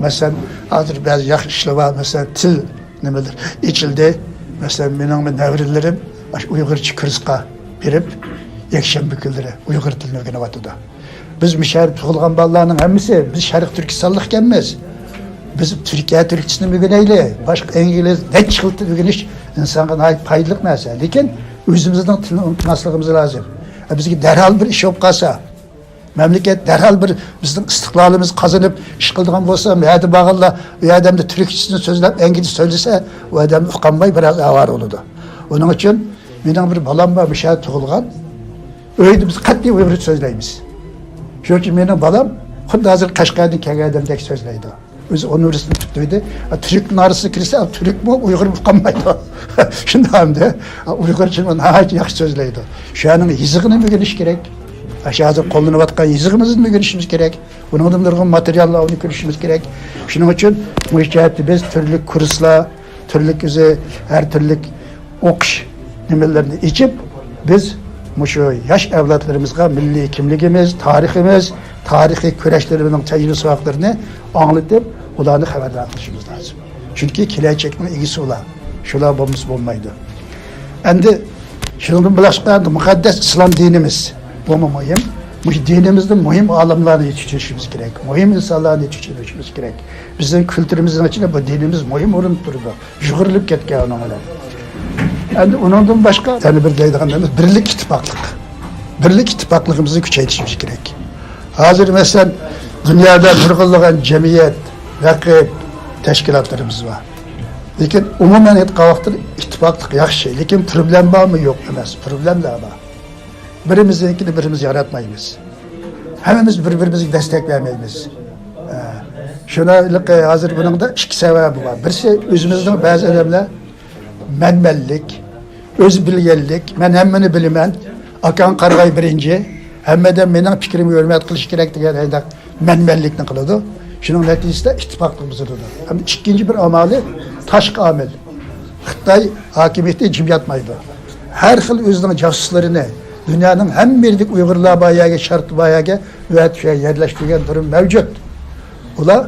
مەسىلەن، ھازىر بەزى ياخشى ئىشلار بار، مەسىلەن، تىل نېمىدۇر ئېچىلدى. مەسىلەن، مېنىڭمۇ نەۋرىلىرىم ئاشۇ ئۇيغۇرچە كۇرسقا بېرىپ، يەكشەنبە كۈنلىرى ئۇيغۇر تىلىنى ئۆگىنىۋاتىدۇ. بىز مۇشۇ يەردە تۇغۇلغان بالىلارنىڭ ھەممىسى، بىز شەرقىي تۈركىستانلىق ئىكەنمىز. بىز تۈركىيە تۈركچىسىنى ئۆگىنەيلى. باشقا ئىنگلىز، نەچچە خىل تىل ئۆگىنىش ئىنسانغا ناھايىتى پايدىلىق نەرسە. لېكىن ئۆزىمىزنىڭ تىلىنى ئۇنتۇماسلىقىمىز لازىم. بىزگە دەرھال بىر ئىش بولۇپ قالسا، مەملىكەت دەرھال بىر بىزنىڭ ئىستىقلالىمىز قازىنىپ ئىش قىلىدىغان بولسا، ئۇ يەردە بارغانلار، ئۇ ئادەمدە تۈركچىسىنى سۆزلەپ، ئىنگلىزچە سۆزلىسە، ئۇ ئادەم ئۇقالماي بىراز ئاۋارە بولىدۇ. ئۇنىڭ ئۈچۈن مېنىڭ بىر بالام بار، مۇشۇ يەردە تۇغۇلغان. ئۆيدە بىز قەتئىي ئۇيغۇرچە سۆزلەيمىز. شۇنىڭ ئۈچۈن مېنىڭ بالام خۇددى ھازىر قەشقەردىن كەلگەن ئادەمدەك سۆزلەيدۇ. ئۆزى ئۇنىۋېرسىتېتنى پۈتتۈردى. تۈركنىڭ ئارىسىغا كىرسە، تۈركمۇ ئۇيغۇرمۇ قالمايدۇ. شۇنداق ئەمدى. ئۇيغۇرچىنى ناھايىتى ياخشى سۆزلەيدۇ. شۇ يەرنىڭ يېزىقىنى ئۆگىنىش كېرەك. ئاشۇ ھازىر قوللىنىۋاتقان يېزىقىمىزنى ئۆگىنىشىمىز كېرەك. ئۇنىڭدىن نۇرغۇن ماتېرىياللارنى كۆرۈشىمىز كېرەك. شۇنىڭ ئۈچۈن مۇشۇ جەھەتتە بىز تۈرلۈك كۇرسلار، تۈرلۈك ئۆزى، ھەر تۈرلۈك ئوقۇش نېمىلىرىنى ئېچىپ، بىز مۇشۇ ياش ئەۋلادلىرىمىزغا مىللىي كىملىكىمىز، تارىخىمىز، تارىخىي كۈرەشلىرىمىزنىڭ تەجرىبە ساۋاقلىرىنى ئاڭلىتىپ، ئۇلارنى خەۋەردار قىلىشىمىز لازىم. چۈنكى كېلەچەكنىڭ ئىگىسى ئۇلار. شۇلار بولمىسا بولمايدۇ. ئەمدى شۇنىڭدىن باشقا، مۇقەددەس ئىسلام دىنىمىز، بۇمۇ مۇھىم. مۇشۇ دىنىمىزدە مۇھىم ئالىملارنى يېتىشتۈرۈشىمىز كېرەك، مۇھىم ئىنسانلارنى يېتىشتۈرۈشىمىز كېرەك. بىزنىڭ كۈلتۈرىمىزنىڭ ئىچىدە بۇ دىنىمىز مۇھىم ئورۇندا تۇرىدۇ. يۇغۇرۇلۇپ كەتكەن ئۇنىڭ بىلەن. ئەمدى ئۇنىڭدىن باشقا يەنە بىر دەيدىغىنىمىز بىرلىك، ئىتتىپاقلىق. بىرلىك، ئىتتىپاقلىقىمىزنى كۈچەيتىشىمىز كېرەك. ھازىر، مەسىلەن، دۇنيادا نۇرغۇنلىغان جەمئىيەت، رەقىب تەشكىلاتلىرىمىز بار. لېكىن ئومۇمەن ئېيتقان ۋاقىتتا ئىتتىپاقلىق ياخشى. لېكىن پروبلېما بارمۇ؟ يوق ئەمەس. پروبلېمىلار بار. بىرىمىزنىڭكىنى بىرىمىز ياراتمايمىز. ھەممىمىز بىر-بىرىمىزگە دەستەك بەرمەيمىز. ئە، شۇنىڭلىقى ھازىر بۇنىڭدا ئىككى سەۋەبى بار. بىرسى، ئۆزىمىزنىڭ بەزى ئادەملەر مەنمەنلىك، ئۆزى بىلگەنلىك، مەن ھەممىنى بىلىمەن، ئاكاڭ قارىغاي بىرىنچى، ھەممە ئادەم مېنىڭ پىكرىمگە ھۆرمەت قىلىشى كېرەك دېگەن ھەيداق مەنمەنلىكنى قىلىدۇ. شۇنىڭ نەتىجىسىدە ئىتتىپاقلىق بۇزۇلىدۇ. ھەم ئىككىنچى بىر ئامالى تاشقى ئامىل. خىتاي ھاكىمىيىتى جىم ياتمايدۇ. ھەر خىل ئۆزىنىڭ جاسۇسلىرىنى دۇنيانىڭ ھەممە يېرىدىكى ئۇيغۇرلار بار يەرگە، شەرقتە بار يەرگە ئەۋەتىپ شۇ يەرگە يەرلەشتۈرگەن دۇرۇم مەۋجۇت. ئۇلار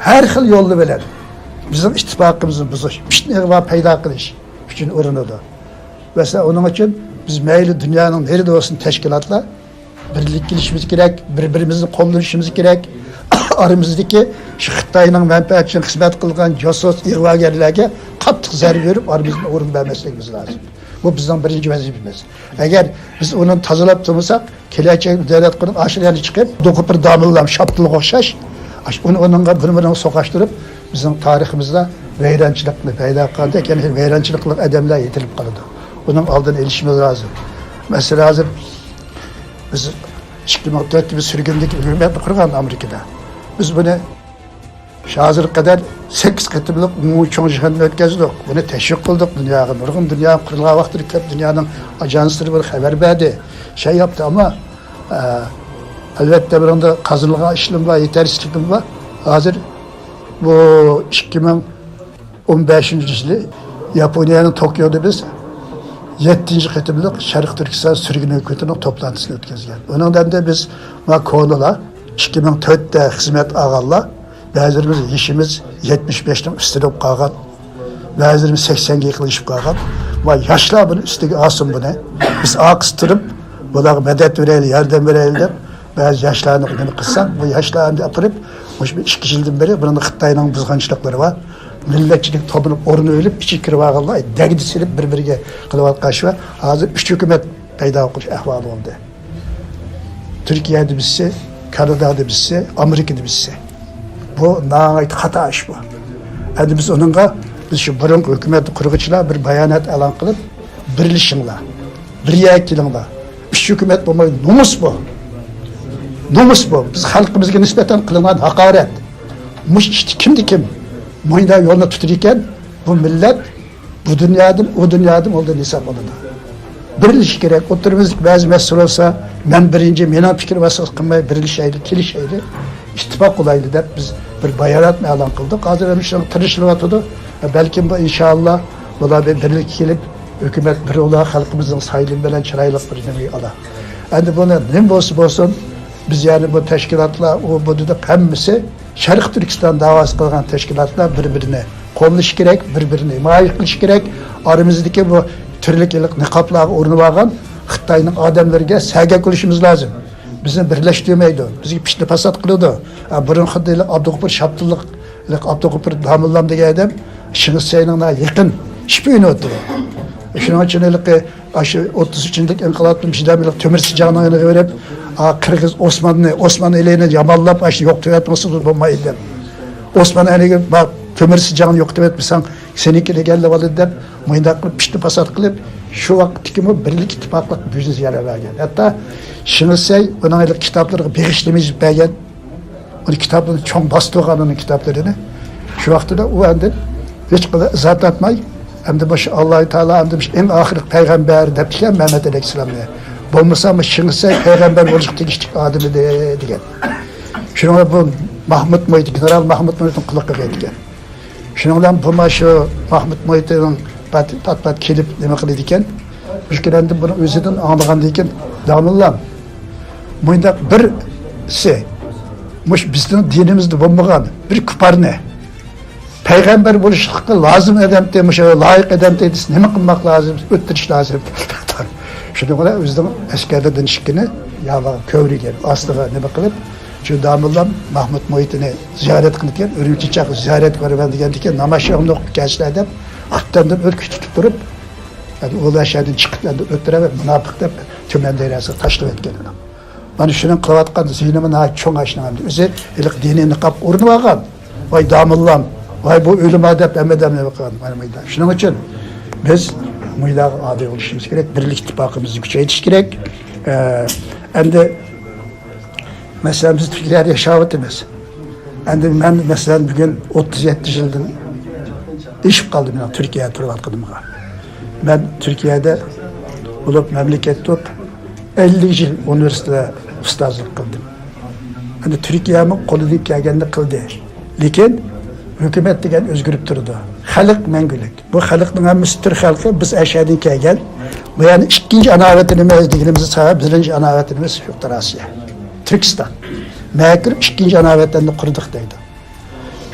ھەر خىل يوللار بىلەن بىزنىڭ ئىتتىپاقىمىزنى بۇزۇش، پىتنە ئىغۋا پەيدا قىلىش ئۈچۈن ئۇرۇنىدۇ. مەسىلەن، ئۇنىڭ ئۈچۈن بىز مەيلى دۇنيانىڭ نېرىدە بولسۇن تەشكىلاتلار، بىرلىككە كېلىشىمىز كېرەك، بىر-بىرىمىزنى قوللىشىمىز كېرەك. ئارىمىزدىكى شۇ خىتاينىڭ مەنپەئەتى ئۈچۈن خىزمەت قىلغان جاسۇس، ئىغۋاگەرلەرگە قاتتىق زەربە بېرىپ، ئارىمىزدىن ئورۇن بەرمەسلىكىمىز لازىم. بۇ بىزنىڭ بىرىنچى ۋەزىپىمىز. ئەگەر بىز ئۇنى تازىلاپ تۇرمىساق، كېلەچەك دۆلەت قۇرۇپ، ئاشۇ يەرگە چىقىپ، دوقۇپ بىر داموللام شاپتۇلغا ئوخشاش، ئاشۇ ئۇنى ئۇنىڭغا بىر-بىرىنى سوقاشتۇرۇپ، بىزنىڭ تارىخىمىزدا ۋەيرانچىلىقنى پەيدا قىلغاندەك، يەنە ۋەيرانچىلىق قىلغان ئادەملەر يېتىلىپ قالىدۇ. ئۇنىڭ ئالدىنى ئېلىشىمىز لازىم. مەسىلەن، ھازىر بىز ئىككى مىڭ تۆتتە بىز سۈرگۈندىكى ھۆكۈمەتنى قۇرغان ئامېرىكىدا. بىز بۇنى شۇ ھازىرغا قەدەر سەككىز قېتىملىق ئومۇمىي چوڭ يىغىننى ئۆتكۈزدۇق. بۇنى تەشۋىق قىلدۇق دۇنياغا. نۇرغۇن دۇنيا قۇرۇلغان ۋاقتىدا كۆپ دۇنيانىڭ ئاژانسلىرى بۇنى خەۋەر بەردى. شەي ياپتى، ئەمما، ئە، ئەلۋەتتە، بۇنىڭدا قازىنىلغان ئىشلىرىمۇ بار، يېتەرسىزلىكىمۇ بار. ھازىر بۇ ئىككى مىڭ ئون بەشىنچى يىلى ياپونىيەنىڭ توكيودا بىز يەتتىنچى قېتىملىق شەرقىي تۈركىستان سۈرگۈن ھۆكۈمىتىنىڭ توپلانتىسىنى ئۆتكۈزگەن. ئۇنىڭدا ئەمدى بىز، ما كونىلار ئىككى مىڭ تۆتتە خىزمەت ئالغانلار، بەزىلىرىمىز يېشىمىز يەتمىش بەشنىڭ ئۈستىدە بولۇپ قالغان، بەزىلىرىمىز سەكسەنگە يېقىنلىشىپ قالغان. ما ياشلار بۇنى ئۈستىگە ئالسۇن بۇنى. بىز ئارقىسىدا تۇرۇپ، بۇلارغا مەدەت بېرەيلى، ياردەم بېرەيلى دەپ، بەزى ياشلارنى نېمە قىلساق، بۇ ياشلار ئەمدى ئاپىرىپ، مۇشۇ بىر ئىككى يىلدىن بېرى بۇنىڭدا خىتاينىڭ بۇزغۇنچىلىقلىرى بار. مىللەتچىلىك تومۇرۇپ ئورنىنى ئېلىپ، ئىچىگە كىرىۋالغانلار دەگدە سېلىپ بىر-بىرىگە قىلىۋاتقان ئىش بار. ھازىر ئۈچ ھۆكۈمەت پەيدا قىلىش ئەھۋالى بولدى. تۈركىيەدە بىرسى، كانادادا بىرسى، ئامېرىكىدا بىرسى. بۇ ناھايىتى خاتا ئىش بۇ. ئەمدى بىز ئۇنىڭغا، بىز شۇ بۇرۇنقى ھۆكۈمەتنى قۇرغۇچىلار بىر بايانات ئېلان قىلىپ، بىرلىشىڭلار، بىر يەرگە كېلىڭلار، ئۈچ ھۆكۈمەت بولماي، نومۇس بۇ. نومۇس بۇ. بىز خەلقىمىزگە نىسبەتەن قىلىنغان ھاقارەت. مۇشۇ ئىشتا كىمدە كىم مۇنداق يولنى تۇتىدىكەن، بۇ مىللەت بۇ دۇنيادىن، ئۇ دۇنيادىن ئۇنىڭدىن ھېساب ئالىدۇ. بىرلىشىش كېرەك. ئوتتۇرىمىزدىكى بەزى مەسىلە بولسا، مەن بىرىنچى، مېنىڭ پىكرىم ئاساس قىلماي بىرلىشەيلى، كېلىشەيلى، ئىتتىپاق قىلايلى دەپ بىز بىر باياناتنى ئېلان قىلدۇق. ھازىر ھەم شۇنىڭغا تىرىشىلىۋاتىدۇ. بەلكىم بۇ ئىنشائاللا بۇلار بىر بىرلىككە كېلىپ، ھۆكۈمەت بىر ئۇلار خەلقىمىزنىڭ سايلىمى بىلەن چىرايلىق بىر نېمىگە ئالا. ئەمدى بۇنى نېمە بولسا بولسۇن، بىز يەنى بۇ تەشكىلاتلار، ئۇ بۇ دېدۇق، ھەممىسى شەرقىي تۈركىستان داۋاسى قىلغان تەشكىلاتلار بىر-بىرىنى قوللىشى كېرەك، بىر-بىرىنى ھىمايە قىلىشى كېرەك. ئارىمىزدىكى بۇ تۈرلۈك ھېلىقى نىقابلارغا ئورىنىۋالغان خىتاينىڭ ئادەملىرىگە سەگەك بولۇشىمىز لازىم. بىزنى بىرلەشتۈرمەيدۇ، بىزگە پىتنە پاسات قىلىدۇ. ئا، بۇرۇن خۇددى ھېلىقى ئابدۇغوپۇر شاپتۇللۇق، ھېلىقى ئابدۇغوپۇر داموللام دېگەن ئادەم شېڭ شىسەينىڭ يېقىن شپىيونى ئوتتۇرىدۇ. شۇنىڭ ئۈچۈن ھېلىقى ئاشۇ ئوتتۇز ئۈچىنچى ئىنقىلابتىن بىردەم ھېلىقى تۆمۈر سىجاڭنىڭ يېنىغا بېرىپ، ئا، قىرغىز ئوسماننى، ئوسمان ئېلىنى يامانلاپ، ئاشۇ يوقىتىۋەتمىسىڭىز بولمايدۇ دەپ. ئوسمان ئەلىگە، بار، تۆمۈر سىجاڭنى يوقىتىۋەتمىسەڭ، سېنىڭكىنى ئىگىلەپ ئالىدۇ دەپ، مۇنداق قىلىپ پىتنە پاسات قىلىپ، شۇ ۋاقىتتىكىمۇ بىرلىك ئىتتىپاقلىق بىزنى زىيان بەرگەن. ھەتتا شېڭ شىسەي ئۇنىڭ ھېلىقى كىتابلىرىغا بېغىشلىما يېزىپ بەرگەن. ئۇنى كىتابلىرىنى چوڭ باستۇرغان ئۇنىڭ كىتابلىرىنى. شۇ ۋاقتىدا ئۇ ئەمدى ھېچقانداق ئىزاھ تاپماي، ئەمدى مۇشۇ ئاللاھۇ تائالا ئەمدى مۇشۇ ئەڭ ئاخىرقى پەيغەمبەر دەپتىكەن مەمەت ئەلەيھىسسالامنى. بولمىسا مۇشۇ شېڭ شىسەي پەيغەمبەر بولۇشقا تېگىشلىك ئادەم ئىدى دېگەن. شۇنىڭ بىلەن بۇ ماھمۇد مۇھىت، گېنېرال ماھمۇد مۇھىتنىڭ قۇلىقىغا يەتكەن. شۇنىڭ بىلەن بۇ مانا شۇ ماھمۇد مۇھىتنىڭ پات-، پات-پات كېلىپ نېمە قىلىدىكەن. مۇشۇ كۈنەندىن بۇنىڭ ئۆزىدىن ئاڭلىغاندىن كېيىن، داموللام، مۇنداق بىرسى، مۇشۇ بىزنىڭ دىنىمىزدە بولمىغان بىر كۇپارنى پەيغەمبەر بولۇشلۇققا لازىم ئادەمتى، مۇشۇ لايىق ئادەمتى دېسە، نېمە قىلماق لازىم؟ ئۆلتۈرۈش لازىم. شۇنىڭ بىلەن ئۆزىنىڭ ئەسكەرلىرىدىن ئىككىنى ياغلىغا كۆۋرۈگەن، ئاستىغا نېمە قىلىپ، شۇ داموللام ماھمۇد مۇھىتىنى زىيارەت قىلىدىكەن، ئۈرۈمچى چاققا زىيارەت قىلىمەن دېگەندىكىن، ناماز شۇنداق كەلسىلەر دەپ، ئاپتاندىن ئۆركۈت تۇتۇپ تۇرۇپ، يەنى ئۇ شەھەردىن چىقىپ، ئەمدى ئۆلتۈرۈپ، مۇناپىق دەپ تۈمەن دەيرەسىگە تاشلىۋەتكەن ئۇنى. مانا شۇنىڭ قىلىۋاتقان زىيىنىمۇ ناھايىتى چوڭ ئاشۇنىڭ ئەمدى. ئۆزى ھېلىقى دىنىي نىقاب ئورنىۋالغان. ۋاي داموللام، ۋاي بۇ ئۆلىما دەپ ھەممە ئادەمنى قىلغان. مانا مۇنداق. شۇنىڭ ئۈچۈن بىز مۇنداق ئادىل بولۇشىمىز كېرەك، بىرلىك ئىتتىپاقىمىزنى كۈچەيتىش كېرەك. ئە، ئەمدى مەسىلەن، بىز تۈركىيەدە ياشاۋاتىمىز. ئەمدى مەن، مەسىلەن، بۈگۈن ئوتتۇز يەتتە يىلدىن ئېشىپ قالدى مېنىڭ تۈركىيەدە تۇرۇۋاتقىنىمغا. مەن تۈركىيەدە بولۇپ، مەملىكەتتە تۇرۇپ، ئەللىك يىل ئۇنىۋېرسىتېتتا ئۇستازلىق قىلدىم. ئەمدى تۈركىيەمۇ قولىدىن كەلگەننى قىلدى. لېكىن ھۆكۈمەت دېگەن ئۆزگىرىپ تۇرىدۇ. خەلق مەڭگۈلۈك. بۇ خەلقنىڭ ھەممىسى تۈرك خەلقى، بىز ئەشەدىن كەلگەن. بۇ يەنى ئىككىنچى ئانا ۋەتىنىمىز دېگىنىمىزدە سەۋەب، بىرىنچى ئانا ۋەتىنىمىز ئوتتۇرا ئاسىيا، تۈركىستان. مەكىر ئىككىنچى ئانا ۋەتەننى قۇردۇق دەيدۇ.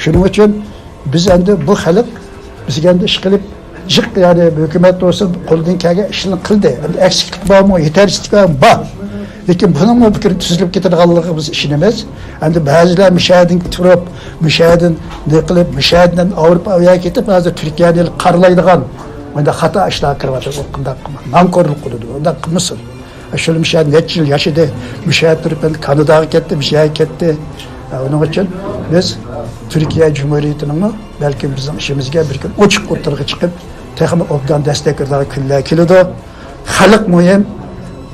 شۇنىڭ ئۈچۈن بىز ئەمدى بۇ خەلق بىزگە ئەمدى ئىش قىلىپ جىق، يەنى ھۆكۈمەت بولسا قولىدىن كەلگەن ئىشنى قىلدى. ئەمدى ئەكسىكلىك بارمۇ، يېتەرسىزلىك بارمۇ؟ بار. لېكىن بۇنىڭمۇ بىر كۈنى تۈزۈلۈپ كېتىدىغانلىقىغا بىز ئىشىنىمىز. ئەمدى بەزىلەر مۇشەدىن تۇرۇپ، مۇشەدىن نېمە قىلىپ، مۇشەدىن ئاۋروپا ئۇ يەرگە كېتىپ، ھازىر تۈركىيەنى قارىلايدىغان مۇنداق خاتا ئىشلارغا كىرىۋاتىدۇ. ئۇ قانداق قىلماق؟ نانكورلۇق قىلىدۇ. ئۇنداق قىلمىسۇن. شۇ مۇشۇ يەردە نەچچە يىل ياشىدى. مۇشۇ يەردە تۇرۇپ، ئەمدى كاناداغا كەتتى، مۇشۇ يەرگە كەتتى. ئۇنىڭ ئۈچۈن بىز تۈركىيە جۇمھۇرىيىتىنىڭمۇ بەلكىم بىزنىڭ ئىشىمىزگە بىر كۈن ئوچۇق ئوتتۇرىغا چىقىپ، تېخىمۇ ئوبدان دەستەك بېرىدىغان كۈنلەر كېلىدۇ. خەلق مۇھىم.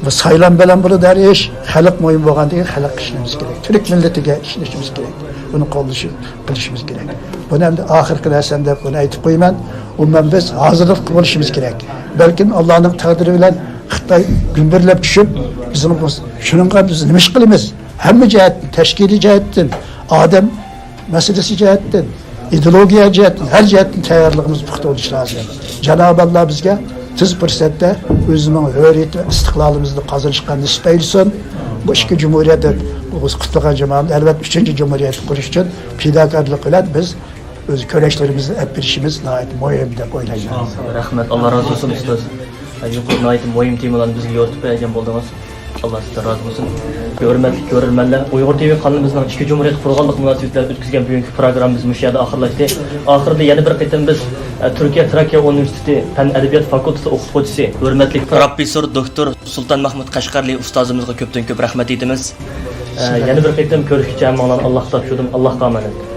بۇ سايلام بىلەن بولىدۇ ھەر ئىش. خەلق مۇھىم بولغاندىن كېيىن خەلققە ئىشىنىشىمىز كېرەك. تۈرك مىللىتىگە ئىشىنىشىمىز كېرەك. بۇنى قوللىشىپ قىلىشىمىز كېرەك. بۇنى ئەمدى ئاخىرقى نەرسەم دەپ بۇنى ئېيتىپ قويىمەن. ئومۇمەن بىز ھازىرلىق بولۇشىمىز كېرەك. بەلكىم ئاللانىڭ تەقدىرى بىلەن خىتاي گۈمبۈرلەپ چۈشۈپ، بىزنىڭ بۇ، شۇنىڭغا بىز نېمە ئىش قىلىمىز؟ ھەممە جەھەتتىن، تەشكىلىي جەھەتتىن، ئادەم مەسىلىسى جەھەتتىن، ئىدېئولوگىيە جەھەتتىن، ھەر جەھەتتىن تەييارلىقىمىز پۇختا بولۇشى لازىم. جانابى ئاللا بىزگە تېز پۇرسەتتە ئۆزىنىڭ ھۆرىيىتى ۋە ئىستىقلالىمىزنى قازىنىشقا نېسىپ ئەيلىسۇن. بۇ ئىككى جۇمھۇرىيەت بۇ قۇتلىغان جامائەت، ئەلۋەتتە، ئۈچىنچى جۇمھۇرىيەتنى قۇرۇش ئۈچۈن پىداكارلىق بىلەن بىز ئۆز كۈرەشلىرىمىزنى ئېلىپ بېرىشىمىز ناھايىتى مۇھىم دەپ ئويلايمەن. رەھمەت، ئاللا رازى بولسۇن ئۇستاز. يۇقىرى ناھايىتى مۇھىم تېمىلارنى بىزگە يورۇتۇپ بەرگەن بولدىڭىز. ئاللا سىزدىن رازى بولسۇن. ھۆرمەتلىك كۆرۈرمەنلەر، ئۇيغۇر تىۋى قانىلىمىزنىڭ ئىككى جۇمھۇرىيەت قۇرغانلىق مۇناسىۋىتى بىلەن ئۆتكۈزگەن بۈگۈنكى پروگراممىمىز مۇشۇ يەردە ئاخىرلاشتى. ئاخىرىدا يەنە بىر قېتىم بىز، ئە، تۈركىيە تراكىيە ئۇنىۋېرسىتېتى پەن ئەدەبىيات فاكۇلتېتى ئوقۇتقۇچىسى، ھۆرمەتلىك پروفېسسور دوكتور سۇلتان مەھمۇت قەشقەرلى ئۇستازىمىزغا كۆپتىن كۆپ رەھمەت ئېيتىمىز. ئە، يەنە بىر قېتىم كۆرۈشكىچە ھەممىڭلارنى ئاللاغا تاپشۇردۇم. ئاللاغا ئامانەت.